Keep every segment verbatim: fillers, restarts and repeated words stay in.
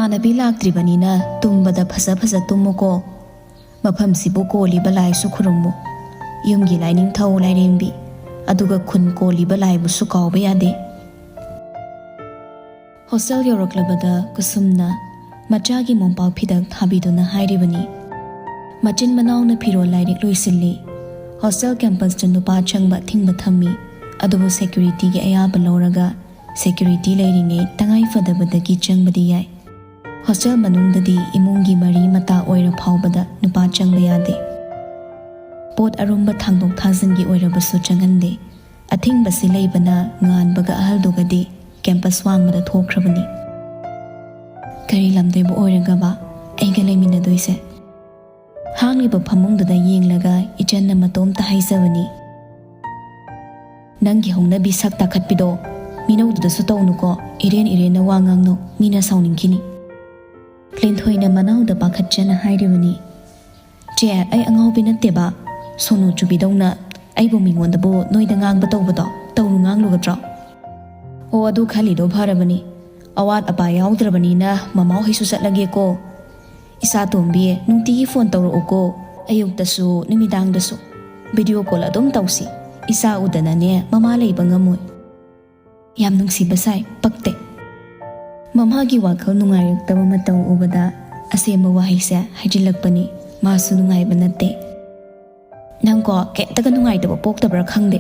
ꯅꯕꯤ ꯂꯥꯛꯇ꯭ꯔꯤꯕꯅꯤꯅ ꯇꯨꯝꯕꯗ ꯐꯖ ꯐꯖ ꯇꯨꯝꯃꯨꯀꯣ꯫ ꯃꯐꯝꯁꯤꯕꯨ ꯀꯣꯜꯂꯤꯕ ꯂꯥꯏꯁꯨ ꯈꯨꯔꯨꯝꯃꯨ꯫ ꯌꯨꯝꯒꯤ ꯂꯥꯏꯅꯤꯡꯊꯧ ꯂꯥꯏꯔꯦꯝꯕꯤ, ꯑꯗꯨꯒ ꯈꯨꯟ ꯀꯣꯜꯂꯤꯕ ꯂꯥꯏꯕꯨꯁꯨ ꯀꯥꯎꯕ ꯌꯥꯗꯦ꯫ ꯍꯣꯁꯇꯦꯜ ꯌꯧꯔꯛꯂꯕꯗ ꯀꯨꯁꯨꯝꯅ ꯃꯆꯥꯒꯤ ꯃꯣꯝꯄꯥꯛ ꯐꯤꯗꯛ ꯊꯥꯕꯤꯗꯨꯅ ꯍꯥꯏꯔꯤꯕꯅꯤ꯫ ꯃꯆꯤꯟ ꯃꯅꯥꯎꯅ ꯐꯤꯔꯣꯜ ꯂꯥꯏꯔꯤꯛ ꯂꯣꯏꯁꯤꯜꯂꯤ꯫ ꯍꯣꯁꯇꯦꯜ ꯀꯦꯝꯄꯁꯇ ꯅꯨꯄꯥ ꯆꯪꯕ ꯑꯊꯤꯡꯕ ꯊꯝꯃꯤ, ꯑꯗꯨꯕꯨ ꯁꯦꯀ꯭ꯌꯨꯔꯤꯇꯤꯒꯤ ꯑꯌꯥꯕ ꯂꯧꯔꯒ ꯁꯦꯀ꯭ꯌꯨꯔꯤꯇꯤ ꯂꯩꯔꯤꯉꯩ ꯇꯉꯥꯏ ꯐꯗꯕꯗꯒꯤ ꯆꯪꯕꯗꯤ ꯌꯥꯏ꯫ ꯍꯣꯁꯇꯦꯜ ꯃꯅꯨꯡꯗꯗꯤ ꯏꯃꯨꯡꯒꯤ ꯃꯔꯤ ꯃꯇꯥ ꯑꯣꯏꯔ ꯐꯥꯎꯕꯗ ꯅꯨꯄꯥ ꯆꯪꯕ ꯌꯥꯗꯦ꯫ ꯄꯣꯠ ꯑꯔꯨꯝꯕ ꯊꯥꯡꯗꯣꯛ ꯊꯥꯖꯤꯟꯒꯤ ꯑꯣꯏꯔꯕꯁꯨ ꯆꯪꯍꯟꯗꯦ꯫ ꯑꯊꯤꯡꯕꯁꯤ ꯂꯩꯕꯅ ꯉꯥꯟꯕꯒ ꯑꯍꯜꯗꯨꯒꯗꯤ ꯀꯦꯝꯄꯁ ꯋꯥꯡꯃꯗ ꯊꯣꯛꯈ꯭ꯔꯕꯅꯤ꯫ ꯀꯔꯤ ꯂꯝꯗꯩꯕꯨ ꯑꯣꯏꯔꯒꯕ ꯑꯩꯒ ꯂꯩꯃꯤꯟꯅꯗꯣꯏꯁꯦ? ꯍꯥꯡꯂꯤꯕ ꯐꯃꯨꯡꯗꯨꯗ ꯌꯦꯡꯂꯒ ꯏꯆꯟꯅ ꯃꯇꯣꯝꯇ ꯍꯥꯏꯖꯕꯅꯤ꯫ ꯅꯪꯒꯤ ꯍꯧꯅꯕꯤ ꯁꯛ ꯇꯥꯈꯠꯄꯤꯗꯣ ꯃꯤꯅꯧꯗꯨꯗꯁꯨ ꯇꯧꯅꯨꯀꯣ, ꯏꯔꯦꯟ ꯏꯔꯦꯟꯅ ꯋꯥ ꯉꯥꯡꯅꯨ, ꯃꯤꯅ ꯁꯥꯎꯅꯤꯡꯈꯤꯅꯤ꯫ ꯂꯤꯟꯊꯣꯏꯅ ꯃꯅꯥꯎꯗ ꯄꯥꯈꯠꯆꯅ ꯍꯥꯏꯔꯤꯕꯅꯤ꯫ ꯆꯦ, ꯑꯩ ꯑꯉꯥꯎꯕꯤ ꯅꯠꯇꯦꯕ꯫ ꯁꯣꯅꯨ ꯆꯨꯕꯤꯗꯧꯅ ꯑꯩꯕꯨ ꯃꯤꯉꯣꯟꯗꯕꯨ ꯅꯣꯏꯗ ꯉꯥꯡꯕ ꯇꯧꯕꯗꯣ ꯇꯧꯔꯨ ꯉꯥꯡꯂꯨꯒꯗ꯭ꯔꯣ? ꯑꯣ, ꯑꯗꯨ ꯈꯜꯂꯤꯗꯣ ꯐꯔꯕꯅꯤ꯫ ꯑꯋꯥꯠ ꯑꯄꯥ ꯌꯥꯎꯗ꯭ꯔꯕꯅꯤꯅ ꯃꯃꯥꯍꯣꯏꯁꯨ ꯆꯠꯂꯒꯦꯀꯣ꯫ ꯏꯆꯥ ꯇꯣꯝꯕꯤ, ꯅꯨꯡꯇꯤꯒꯤ ꯐꯣꯟ ꯇꯧꯔꯛꯎꯀꯣ꯫ ꯑꯌꯨꯛꯇꯁꯨ ꯅꯨꯃꯤꯗꯥꯡꯗꯁꯨ ꯚꯤꯗꯤꯑꯣ ꯀꯣꯜ ꯑꯗꯨꯝ ꯇꯧꯁꯤ꯫ ꯏꯆꯥ ꯎꯗꯅꯅꯦ ꯃꯃꯥ ꯂꯩꯕ ꯉꯝꯃꯣꯏ꯫ ꯌꯥꯝ ꯅꯨꯡꯁꯤꯕ ꯁꯥꯏ, ꯄꯛꯇꯦ꯫ ꯃꯃꯥꯒꯤ ꯋꯥꯈꯜ ꯅꯨꯡꯉꯥꯏꯔꯛꯇꯕ ꯃꯇꯧ ꯎꯕꯗ ꯑꯁꯦꯡꯕ ꯋꯥꯍꯩꯁꯦ ꯍꯥꯏꯖꯤꯜꯂꯛꯄꯅꯤ꯫ ꯃꯥꯁꯨ ꯅꯨꯡꯉꯥꯏꯕ ꯅꯠꯇꯦ꯫ ꯅꯪꯀꯣ ꯀꯩꯝꯇꯒ ꯅꯨꯡꯉꯥꯏꯇꯕ ꯄꯣꯛꯇꯕ꯭ꯔꯥ ꯈꯪꯗꯦ꯫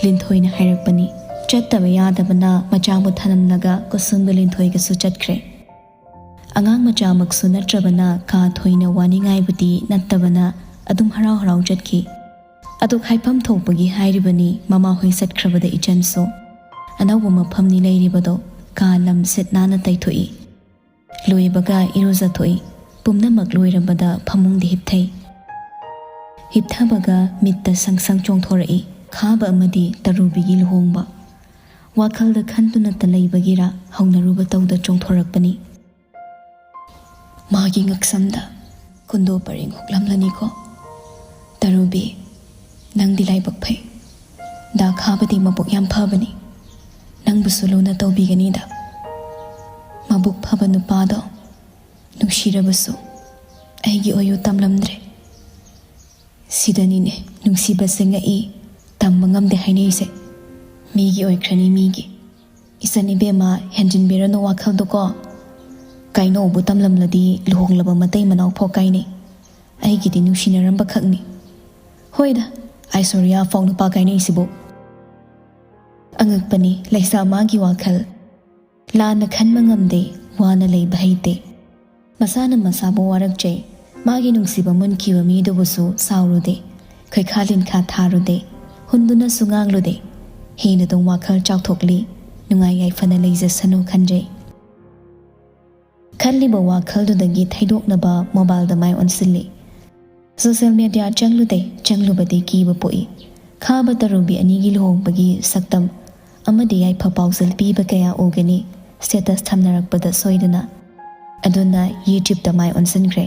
ꯂꯤꯟꯊꯣꯏꯅ ꯍꯥꯏꯔꯛꯄꯅꯤ꯫ ꯆꯠꯇꯕ ꯌꯥꯗꯕꯅ ꯃꯆꯥꯕꯨ ꯊꯅꯝꯂꯒ ꯀꯨꯁꯨꯝꯒ ꯂꯤꯟꯊꯣꯏꯒꯁꯨ ꯆꯠꯈ꯭ꯔꯦ꯫ ꯑꯉꯥꯡ ꯃꯆꯥꯃꯛꯁꯨ ꯅꯠꯇ꯭ꯔꯕꯅ ꯀꯥ ꯊꯣꯏꯅ ꯋꯥꯅꯤꯡꯉꯥꯏꯕꯨꯗꯤ ꯅꯠꯇꯕꯅ ꯑꯗꯨꯝ ꯍꯔꯥꯎ ꯍꯔꯥꯎ ꯆꯠꯈꯤ꯫ ꯑꯗꯨ ꯍꯥꯏꯐꯝ ꯊꯣꯛꯄꯒꯤ ꯍꯥꯏꯔꯤꯕꯅꯤ, ꯃꯃꯥꯍꯣꯏ ꯆꯠꯈ꯭ꯔꯕꯗ ꯏꯆꯟꯁꯨ꯫ ꯑꯅꯧꯕ ꯃꯐꯝꯅꯤ ꯂꯩꯔꯤꯕꯗꯣ꯫ ꯀꯥ ꯂꯝ ꯁꯤꯠ ꯅꯥꯟꯅ ꯇꯩꯊꯣꯛꯏ꯫ ꯂꯣꯏꯕꯒ ꯏꯔꯨꯖꯊꯣꯛꯏ꯫ ꯄꯨꯝꯅꯃꯛ ꯂꯣꯏꯔꯕꯗ ꯐꯃꯨꯡꯗ ꯍꯤꯞꯊꯩ꯫ ꯍꯤꯞꯊꯕꯒ ꯃꯤꯠꯇ ꯁꯪ ꯁꯪ ꯆꯣꯡꯊꯣꯔꯛꯏ꯫ ꯈꯥꯕ ꯑꯃꯗꯤ ꯇꯔꯨꯕꯤꯒꯤ ꯂꯨꯍꯣꯡꯕ꯫ ꯋꯥꯈꯜꯗ ꯈꯟꯗꯨꯅꯇ ꯂꯩꯕꯒꯤꯔꯥ ꯍꯧꯅꯔꯨꯕ ꯇꯧꯗ ꯆꯣꯡꯊꯣꯔꯛꯄꯅꯤ꯫ ꯃꯥꯒꯤ ꯉꯛꯁꯝꯗ ꯀꯨꯟꯗꯣ ꯄꯔꯦꯡ ꯍꯨꯛꯂꯝꯂꯅꯤꯀꯣ꯫ ꯇꯔꯨꯕꯤ, ꯅꯪꯗꯤ ꯂꯥꯏꯕꯛ ꯐꯩ꯫ ꯗꯥ ꯈꯥꯕꯗꯤ ꯃꯕꯨꯛ ꯌꯥꯝ ꯐꯕꯅꯤ꯫ ꯅꯪꯕꯨꯁꯨ ꯂꯨꯅ ꯇꯧꯕꯤꯒꯅꯤꯗ꯫ ꯃꯕꯨꯛ ꯐꯕ ꯅꯨꯄꯥꯗꯣ ꯅꯨꯡꯁꯤꯔꯕꯁꯨ ꯑꯩꯒꯤ ꯑꯣꯏꯌꯨ ꯇꯝꯂꯝꯗ꯭ꯔꯦ꯫ ꯁꯤꯗꯅꯤꯅꯦ ꯅꯨꯡꯁꯤꯕꯁꯦ ꯉꯛꯏ, ꯇꯝꯕ ꯉꯝꯗꯦ ꯍꯥꯏꯅꯩꯁꯦ꯫ ꯃꯤꯒꯤ ꯑꯣꯏꯈ꯭ꯔꯅꯤ ꯃꯤꯒꯤ꯫ ꯏꯆꯟ ꯏꯕꯦꯝꯃ, ꯍꯦꯟꯖꯤꯟꯕꯤꯔꯅꯨ ꯋꯥꯈꯜꯗꯣꯀꯣ꯫ ꯀꯥꯏꯅꯧꯕꯨ ꯇꯝꯂꯝꯂꯗꯤ ꯂꯨꯍꯣꯡꯂꯕ ꯃꯇꯩ ꯃꯅꯥꯎ ꯐꯥꯎ ꯀꯥꯏꯅꯩ꯫ ꯑꯩꯒꯤꯗꯤ ꯅꯨꯡꯁꯤꯅꯔꯝꯕ ꯈꯛꯅꯤ꯫ ꯍꯣꯏꯗ, ꯑꯥꯏꯁꯣꯔꯤꯌꯥ ꯐꯥꯎ ꯅꯨꯄꯥ ꯀꯥꯏꯅꯩꯁꯤꯕꯨ꯫ ꯑꯉꯛꯄꯅꯤ ꯂꯩꯁꯥ ꯃꯥꯒꯤ ꯋꯥꯈꯜ꯫ ꯂꯥꯟꯅ ꯈꯟꯕ ꯉꯝꯗꯦ, ꯋꯥꯅ ꯂꯩꯕ ꯍꯩꯇꯦ꯫ ꯃꯁꯥꯅ ꯃꯁꯥꯕꯨ ꯋꯥꯔꯛꯆꯩ꯫ ꯃꯥꯒꯤ ꯅꯨꯡꯁꯤꯕ ꯃꯨꯟꯈꯤꯕ ꯃꯤꯗꯨꯕꯨꯁꯨ ꯁꯥꯎꯔꯨꯗꯦ, ꯈꯣꯏꯈꯥ ꯂꯤꯟꯈꯥ ꯊꯥꯔꯨꯗꯦ, ꯍꯨꯟꯗꯨꯅꯁꯨ ꯉꯥꯡꯂꯨꯗꯦ꯫ ꯍꯦꯟꯅ ꯑꯗꯨꯝ ꯋꯥꯈꯜ ꯆꯥꯎꯊꯣꯛꯂꯤ, ꯅꯨꯡꯉꯥꯏ ꯌꯥꯏꯐꯅ ꯂꯩꯖꯁꯅꯨ ꯈꯟꯖꯩ꯫ ꯈꯜꯂꯤꯕ ꯋꯥꯈꯜꯗꯨꯗꯒꯤ ꯊꯩꯗꯣꯛꯅꯕ ꯃꯣꯕꯥꯏꯜꯗ ꯃꯥꯏ ꯑꯣꯟꯁꯤꯜꯂꯤ꯫ ꯁꯣꯁꯤꯌꯦꯜ ꯃꯦꯗꯤꯌꯥ ꯆꯪꯂꯨꯗꯦ, ꯆꯪꯂꯨꯕꯗꯤ ꯀꯤꯕ ꯄꯣꯛꯏ꯫ ꯈꯥꯕ ꯇꯔꯨꯕꯤ ꯑꯅꯤꯒꯤ ꯂꯨꯍꯣꯡꯕꯒꯤ ꯁꯛꯇꯝ ꯑꯃꯗꯤ ꯌꯥꯏꯐ ꯄꯥꯎꯖꯦꯜ ꯄꯤꯕ ꯀꯌꯥ ꯎꯒꯅꯤ ꯁ꯭ꯇꯦꯇꯁ ꯊꯝꯅꯔꯛꯄꯗ ꯁꯣꯏꯗꯅ꯫ ꯑꯗꯨꯅ ꯌꯨꯇ꯭ꯌꯨꯕꯇ ꯃꯥꯏ ꯑꯣꯟꯁꯤꯟꯈ꯭ꯔꯦ꯫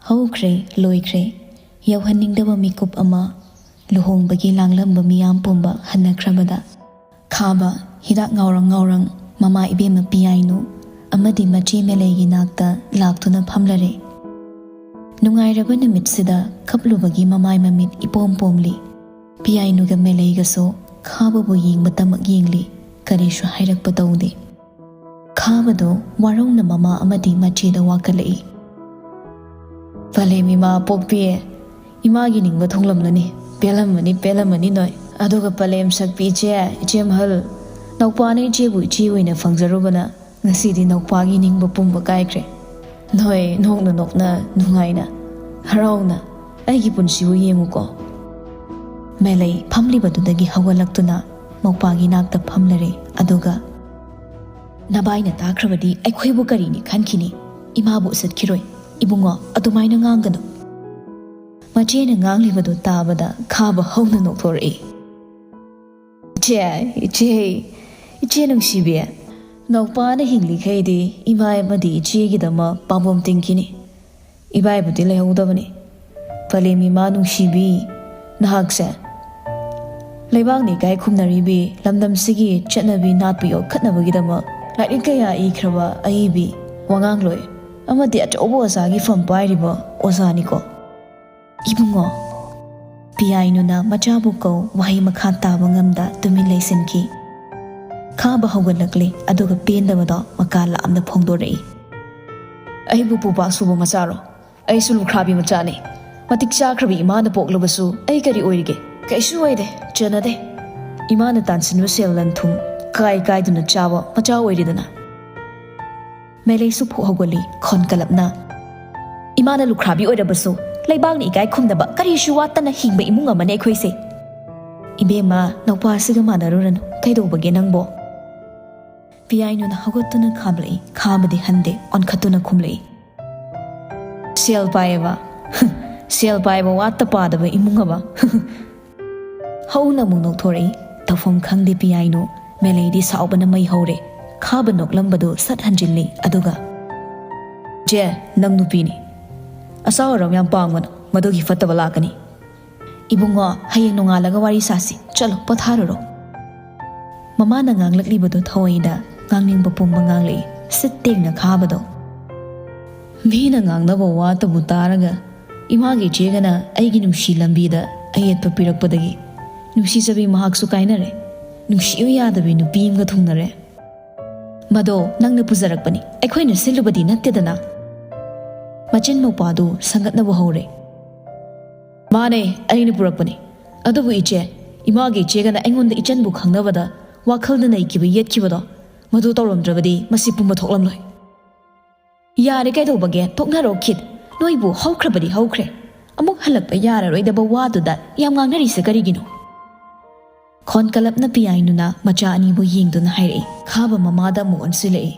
ꯍꯧꯈ꯭ꯔꯦ, ꯂꯣꯏꯈ꯭ꯔꯦ꯫ ꯌꯧꯍꯟꯅꯤꯡꯗꯕ ꯃꯤꯀꯨꯞ ꯑꯃ꯫ ꯂꯨꯍꯣꯡꯕꯒꯤ ꯂꯥꯡꯂꯝꯕ ꯃꯤꯌꯥꯝ ꯄꯨꯝꯕ ꯍꯟꯅꯈ꯭ꯔꯕꯗ, ꯈꯥꯕ ꯍꯤꯗꯥꯛ ꯉꯥꯎꯔꯪ ꯉꯥꯎꯔꯪ ꯃꯃꯥ ꯏꯕꯦꯝꯃ ꯄꯤꯌꯥꯏꯅꯨ ꯑꯃꯗꯤ ꯃꯆꯦ ꯃꯦꯂꯩꯒꯤ ꯅꯥꯛꯇ ꯂꯥꯛꯇꯨꯅ ꯐꯝꯂꯔꯦ꯫ ꯅꯨꯡꯉꯥꯏꯔꯕ ꯅꯨꯃꯤꯠꯁꯤꯗ ꯀꯞꯂꯨꯕꯒꯤ ꯃꯃꯥꯏ ꯃꯃꯤꯠ ꯏꯄꯣꯝ ꯄꯣꯝꯂꯤ꯫ ꯄꯤꯌꯥꯏꯅꯨꯒ ꯃꯦꯂꯩꯒꯁꯨ ꯈꯥꯕꯕꯨ ꯌꯦꯡꯕꯇꯃꯛ ꯌꯦꯡꯂꯤ, ꯀꯔꯤꯁꯨ ꯍꯥꯏꯔꯛꯄ ꯇꯧꯗꯦ꯫ ꯈꯥꯕꯗꯣ ꯋꯥꯔꯧꯅ ꯃꯃꯥ ꯑꯃꯗꯤ ꯃꯆꯦꯗ ꯋꯥꯀꯠꯂꯛꯏ꯫ "ꯄꯂꯦꯝ ꯏꯃꯥ ꯄꯣꯛꯄꯤ, ꯏꯃꯥꯒꯤ ꯅꯤꯡꯕ ꯊꯨꯡꯂꯝꯂꯅꯤ꯫ ꯄꯦꯜꯂꯝꯃꯅꯤ, ꯄꯦꯜꯂꯝꯃꯅꯤ ꯅꯣꯏ꯫ ꯑꯗꯨꯒ ꯄꯂꯦꯝ ꯁꯛꯄꯤ ꯏꯆꯦ, ꯏꯆꯦ ꯃꯍꯜ, ꯅꯧꯄꯥꯅ ꯏꯆꯦꯕꯨ ꯏꯆꯦ ꯑꯣꯏꯅ ꯐꯪꯖꯔꯨꯕꯅ ꯉꯁꯤꯗꯤ ꯅꯧꯄꯥꯒꯤ ꯅꯤꯡꯕ ꯄꯨꯝꯕ ꯀꯥꯏꯈ꯭ꯔꯦ꯫ ꯅꯣꯏ ꯅꯣꯛꯅ ꯅꯣꯛꯅ ꯅꯨꯡꯉꯥꯏꯅ ꯍꯔꯥꯎꯅ ꯑꯩꯒꯤ ꯄꯨꯟꯁꯤꯕꯨ ꯌꯦꯡꯉꯨꯀꯣ꯫" ꯃꯦꯂꯩ ꯐꯝꯂꯤꯕꯗꯨꯗꯒꯤ ꯍꯧꯒꯠꯂꯛꯇꯨꯅ ꯃꯧꯄꯥꯒꯤ ꯅꯥꯛꯇ ꯐꯝꯂꯔꯦ꯫ ꯑꯗꯨꯒ, "ꯅꯕꯥꯏꯅ ꯇꯥꯈ꯭ꯔꯕꯗꯤ ꯑꯩꯈꯣꯏꯕꯨ ꯀꯔꯤꯅꯤ ꯈꯟꯈꯤꯅꯤ? ꯏꯃꯥꯕꯨ ꯎꯁꯤꯠꯈꯤꯔꯣꯏ꯫ ꯏꯕꯨꯡꯉꯣ, ꯑꯗꯨꯃꯥꯏꯅ ꯉꯥꯡꯒꯅꯨ꯫" ꯃꯆꯦꯅ ꯉꯥꯡꯂꯤꯕꯗꯨ ꯇꯥꯕꯗ ꯈꯥꯕ ꯍꯧꯅ ꯅꯣꯛꯊꯣꯔꯛꯏ꯫ "ꯏꯆꯦ, ꯏꯆꯦ, ꯏꯆꯦ ꯅꯨꯡꯁꯤꯕꯤ, ꯅꯧꯄꯥꯅ ꯍꯤꯡꯂꯤꯈꯩꯗꯤ ꯏꯃꯥ ꯑꯃꯗꯤ ꯏꯆꯦꯒꯤꯗꯃꯛ ꯄꯥꯝꯕꯣꯝ ꯇꯤꯡꯈꯤꯅꯤ꯫ ꯏꯕꯥꯏꯕꯨꯗꯤ ꯂꯩꯍꯧꯗꯕꯅꯤ꯫ ꯄꯂꯦꯝ ꯏꯃꯥ ꯅꯨꯡꯁꯤꯕꯤ, ꯅꯍꯥꯛꯁꯦ ꯂꯩꯕꯥꯛꯅ ꯏꯀꯥꯏ ꯈꯨꯝꯅꯔꯤꯕꯤ ꯂꯝꯗꯝꯁꯤꯒꯤ ꯆꯠꯅꯕꯤ ꯅꯥꯠꯄꯨ ꯌꯣꯛꯈꯠꯅꯕꯒꯤꯗꯃꯛ ꯂꯥꯏꯔꯤꯛ ꯀꯌꯥ ꯏꯈ꯭ꯔꯕ ꯑꯏꯕꯤ, ꯋꯥꯉꯥꯡꯂꯣꯏ ꯑꯃꯗꯤ ꯑꯆꯧꯕ ꯑꯣꯖꯥꯒꯤ ꯐꯝ ꯄꯥꯏꯔꯤꯕ ꯑꯣꯖꯥꯅꯤꯀꯣ꯫ "ꯏꯕꯨꯡꯉꯣ!" ꯄꯤꯌꯥꯏꯅꯨꯅ ꯃꯆꯥꯕꯨ ꯀꯧ ꯋꯥꯍꯩ ꯃꯈꯥ ꯇꯥꯕ ꯉꯝꯗ ꯇꯨꯃꯤꯟ ꯂꯩꯁꯤꯟꯈꯤ꯫ ꯈꯥꯕ ꯍꯧꯒꯠꯂꯛꯂꯦ, ꯑꯗꯨꯒ ꯄꯦꯟꯗꯕꯗꯣ ꯃꯀꯥ ꯂꯥꯝꯅ ꯐꯣꯡꯗꯣꯔꯛꯏ꯫ "ꯑꯩꯕꯨ ꯄꯨꯕꯥꯛ ꯁꯨꯕ ꯃꯆꯥꯔꯣ? ꯑꯩꯁꯨ ꯂꯨꯈ꯭ꯔꯥꯕꯤ ꯃꯆꯥꯅꯤ꯫ ꯃꯇꯤꯛ ꯆꯥꯈ꯭ꯔꯕ ꯏꯃꯥꯅ ꯄꯣꯛꯂꯕꯁꯨ ꯑꯩ ꯀꯔꯤ ꯑꯣꯏꯔꯤꯒꯦ? ꯀꯩꯁꯨ ꯑꯣꯏꯗꯦ, ꯆꯟꯅꯗꯦ꯫ ꯏꯃꯥꯅ ꯇꯥꯟꯁꯤꯟꯕ ꯁꯦꯜ ꯂꯟ ꯊꯨꯝ ꯀꯥꯏ ꯀꯥꯏꯗꯨꯅ ꯆꯥꯕ ꯃꯆꯥ ꯑꯣꯏꯔꯤꯗꯅ꯫" ꯃꯦꯂꯩꯁꯨ ꯐꯨꯛ ꯍꯧꯒꯠꯂꯤ, ꯈꯣꯟ ꯀꯂꯞꯅ꯫ "ꯏꯃꯥꯅ ꯂꯨꯈ꯭ꯔꯥꯕꯤ ꯑꯣꯏꯔꯕꯁꯨ ꯂꯩꯕꯥꯛꯅ ꯏꯀꯥꯏ ꯈꯨꯝꯅꯕ ꯀꯔꯤꯁꯨ ꯋꯥꯠꯇꯅ ꯍꯤꯡꯕ ꯏꯃꯨꯡ ꯑꯃꯅꯤ ꯑꯩꯈꯣꯏꯁꯦ꯫" "ꯏꯕꯦꯝꯃ, ꯅꯧꯄꯥꯁꯤꯒ ꯃꯥꯟꯅꯔꯨꯔꯅꯨ, ꯀꯩꯗꯧꯕꯒꯦ ꯅꯪꯕꯣ?" ꯄꯤꯌꯥꯏꯅꯨꯅ ꯍꯧꯒꯠꯇꯨꯅ ꯈꯥꯝꯂꯛꯏ, ꯈꯥꯝꯕꯗꯤ ꯍꯟꯗꯦ, ꯑꯣꯟꯈꯠꯇꯨꯅ ꯈꯨꯝꯂꯛꯏ꯫ "ꯁꯦꯜ ꯄꯥꯏꯌꯦꯕ? ꯁꯦꯜ ꯄꯥꯏꯕ ꯋꯥꯠꯇ ꯄꯥꯗꯕ ꯏꯃꯨꯡ ꯑꯃ?" ꯍꯧꯅ ꯑꯃꯨꯛ ꯅꯣꯛꯊꯣꯔꯛꯏ꯫ ꯇꯧꯐꯝ ꯈꯪꯗꯦ ꯄꯤꯌꯥꯏꯅꯨ꯫ ꯃꯦꯂꯩꯗꯤ ꯁꯥꯎꯕꯅ ꯃꯩ ꯍꯧꯔꯦ꯫ ꯈꯥꯕ ꯅꯣꯛꯂꯝꯕꯗꯨ ꯁꯠ ꯍꯟꯖꯤꯜꯂꯤ, ꯑꯗꯨꯒ, "ꯆꯦ, ꯅꯪ ꯅꯨꯄꯤꯅꯤ꯫ ꯑꯆꯥ ꯑꯔꯥꯝ ꯌꯥꯝ ꯄꯥꯡꯒꯅꯨ, ꯃꯗꯨꯒꯤ ꯐꯠꯇꯕ ꯂꯥꯛꯀꯅꯤ꯫ ꯏꯕꯨꯡꯉꯣ, ꯍꯌꯦꯡ ꯅꯣꯡꯉꯥꯜꯂꯒ ꯋꯥꯔꯤ ꯁꯥꯁꯤ꯫ ꯆꯠꯂꯣ, ꯄꯣꯊꯥꯔꯨꯔꯣ꯫" ꯃꯃꯥꯅ ꯉꯥꯡꯂꯛꯂꯤꯕꯗꯨ ꯊꯧꯑꯣꯏꯗ ꯉꯥꯡꯅꯤꯡꯕ ꯄꯨꯝꯕ ꯉꯥꯡꯂꯛꯏ, ꯁꯤꯠ ꯇꯦꯡꯅ ꯈꯥꯕꯗꯣ꯫ ꯃꯤꯅ ꯉꯥꯡꯅꯕ ꯋꯥꯇꯕꯨ ꯇꯥꯔꯒ, ꯏꯃꯥꯒꯤ ꯏꯆꯦꯒꯅ ꯑꯩꯒꯤ ꯅꯨꯡꯁꯤ ꯂꯝꯕꯤꯗ ꯑꯌꯦꯠꯄ ꯄꯤꯔꯛꯄꯗꯒꯤ ꯅꯨꯡꯁꯤꯖꯕꯤ ꯃꯍꯥꯛꯁꯨ ꯀꯥꯏꯅꯔꯦ꯫ ꯅꯨꯡꯁꯤꯌꯨ ꯌꯥꯗꯕꯤ ꯅꯨꯄꯤ ꯑꯃꯒ ꯊꯨꯡꯅꯔꯦ꯫ ꯃꯗꯣ ꯅꯪꯅ ꯄꯨꯖꯔꯛꯄꯅꯤ, ꯑꯩꯈꯣꯏꯅ ꯁꯤꯜꯂꯨꯕꯗꯤ ꯅꯠꯇꯦꯗꯅ꯫ ꯃꯆꯤꯟ ꯃꯧꯄꯥꯗꯨ ꯁꯪꯒꯠꯅꯕ ꯍꯧꯔꯦ꯫ "ꯃꯥꯅꯦ, ꯑꯩꯅ ꯄꯨꯔꯛꯄꯅꯤ꯫ ꯑꯗꯨꯕꯨ ꯏꯆꯦ, ꯏꯃꯥꯒꯤ ꯏꯆꯦꯒꯅ ꯑꯩꯉꯣꯟꯗ ꯏꯆꯟꯕꯨ ꯈꯪꯅꯕꯗ ꯋꯥꯈꯜꯗ ꯅꯩꯈꯤꯕ ꯌꯦꯠꯈꯤꯕꯗꯣ, ꯃꯗꯨ ꯇꯧꯔꯝꯗ꯭ꯔꯕꯗꯤ ꯃꯁꯤ ꯄꯨꯝꯕ ꯊꯣꯛꯂꯝꯂꯣꯏ꯫" "ꯌꯥꯔꯦ, ꯀꯩꯗꯧꯕꯒꯦ? ꯇꯣꯛꯅꯔꯣ ꯈꯤꯠ꯫ ꯅꯣꯏꯕꯨ ꯍꯧꯈ꯭ꯔꯕꯗꯤ ꯍꯧꯈ꯭ꯔꯦ꯫ ꯑꯃꯨꯛ ꯍꯜꯂꯛꯄ ꯌꯥꯔꯔꯣꯏꯗꯕ ꯋꯥꯗꯨꯗ ꯌꯥꯝ ꯉꯥꯡꯅꯔꯤꯁꯦ ꯀꯔꯤꯒꯤꯅꯣ?" ꯈꯣꯟ ꯀꯂꯞꯅ ꯄꯤꯌꯥꯏꯅꯨꯅ ꯃꯆꯥ ꯑꯅꯤꯕꯨ ꯌꯦꯡꯗꯨꯅ ꯍꯥꯏꯔꯛꯏ꯫ ꯈꯥꯕ ꯃꯃꯥꯗ ꯑꯃꯨꯛ ꯑꯣꯟꯁꯤꯜꯂꯛꯏ꯫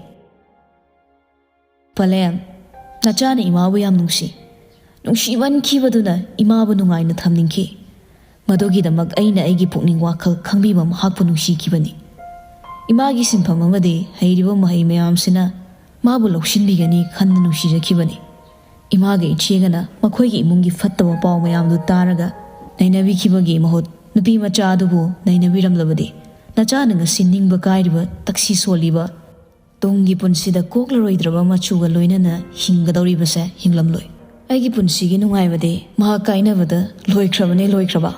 "ꯄꯂꯦꯝ, ꯅꯆꯥꯅ ꯏꯃꯥꯕꯨ ꯌꯥꯝ ꯅꯨꯡꯁꯤ꯫ ꯅꯨꯡꯁꯤꯃꯟꯈꯤꯕꯗꯨꯅ ꯏꯃꯥꯕꯨ ꯅꯨꯡꯉꯥꯏꯅ ꯊꯝꯅꯤꯡꯈꯤ꯫ ꯃꯗꯨꯒꯤꯗꯃꯛ ꯑꯩꯅ ꯑꯩꯒꯤ ꯄꯨꯛꯅꯤꯡ ꯋꯥꯈꯜ ꯈꯪꯕꯤꯕ ꯃꯍꯥꯛꯄꯨ ꯅꯨꯡꯁꯤꯈꯤꯕꯅꯤ꯫ ꯏꯃꯥꯒꯤ ꯁꯤꯟꯐꯝ ꯑꯃꯗꯤ ꯍꯩꯔꯤꯕ ꯃꯍꯩ ꯃꯌꯥꯝꯁꯤꯅ ꯃꯥꯕꯨ ꯂꯧꯁꯤꯟꯕꯤꯒꯅꯤ ꯈꯟꯅ ꯅꯨꯡꯁꯤꯖꯈꯤꯕꯅꯤ꯫ ꯏꯃꯥꯒ ꯏꯆꯦꯒꯅ ꯃꯈꯣꯏꯒꯤ ꯏꯃꯨꯡꯒꯤ ꯐꯠꯇꯕ ꯄꯥꯎ ꯃꯌꯥꯝꯗꯨ ꯇꯥꯔꯒ ꯅꯩꯅꯕꯤꯈꯤꯕꯒꯤ ꯃꯍꯨꯠ ꯅꯨꯄꯤ ꯃꯆꯥ ꯑꯗꯨꯕꯨ ꯅꯩꯅꯕꯤꯔꯝꯂꯕꯗꯤ ꯅꯆꯥꯅ ꯉꯁꯤ ꯅꯤꯡꯕ ꯀꯥꯏꯔꯤꯕ, ꯇꯛꯁꯤ ꯁꯣꯜꯂꯤꯕ, ꯇꯨꯡꯒꯤ ꯄꯨꯟꯁꯤꯗ ꯀꯣꯛꯂꯔꯣꯏꯗ꯭ꯔꯕ ꯃꯆꯨꯒ ꯂꯣꯏꯅꯅ ꯍꯤꯡꯒꯗꯧꯔꯤꯕꯁꯦ ꯍꯤꯡꯂꯝꯂꯣꯏ꯫ ꯑꯩꯒꯤ ꯄꯨꯟꯁꯤꯒꯤ ꯅꯨꯡꯉꯥꯏꯕꯗꯤ ꯃꯍꯥꯛ ꯀꯥꯏꯅꯕꯗ ꯂꯣꯏꯈ꯭ꯔꯕꯅꯦ, ꯂꯣꯏꯈ꯭ꯔꯕ꯫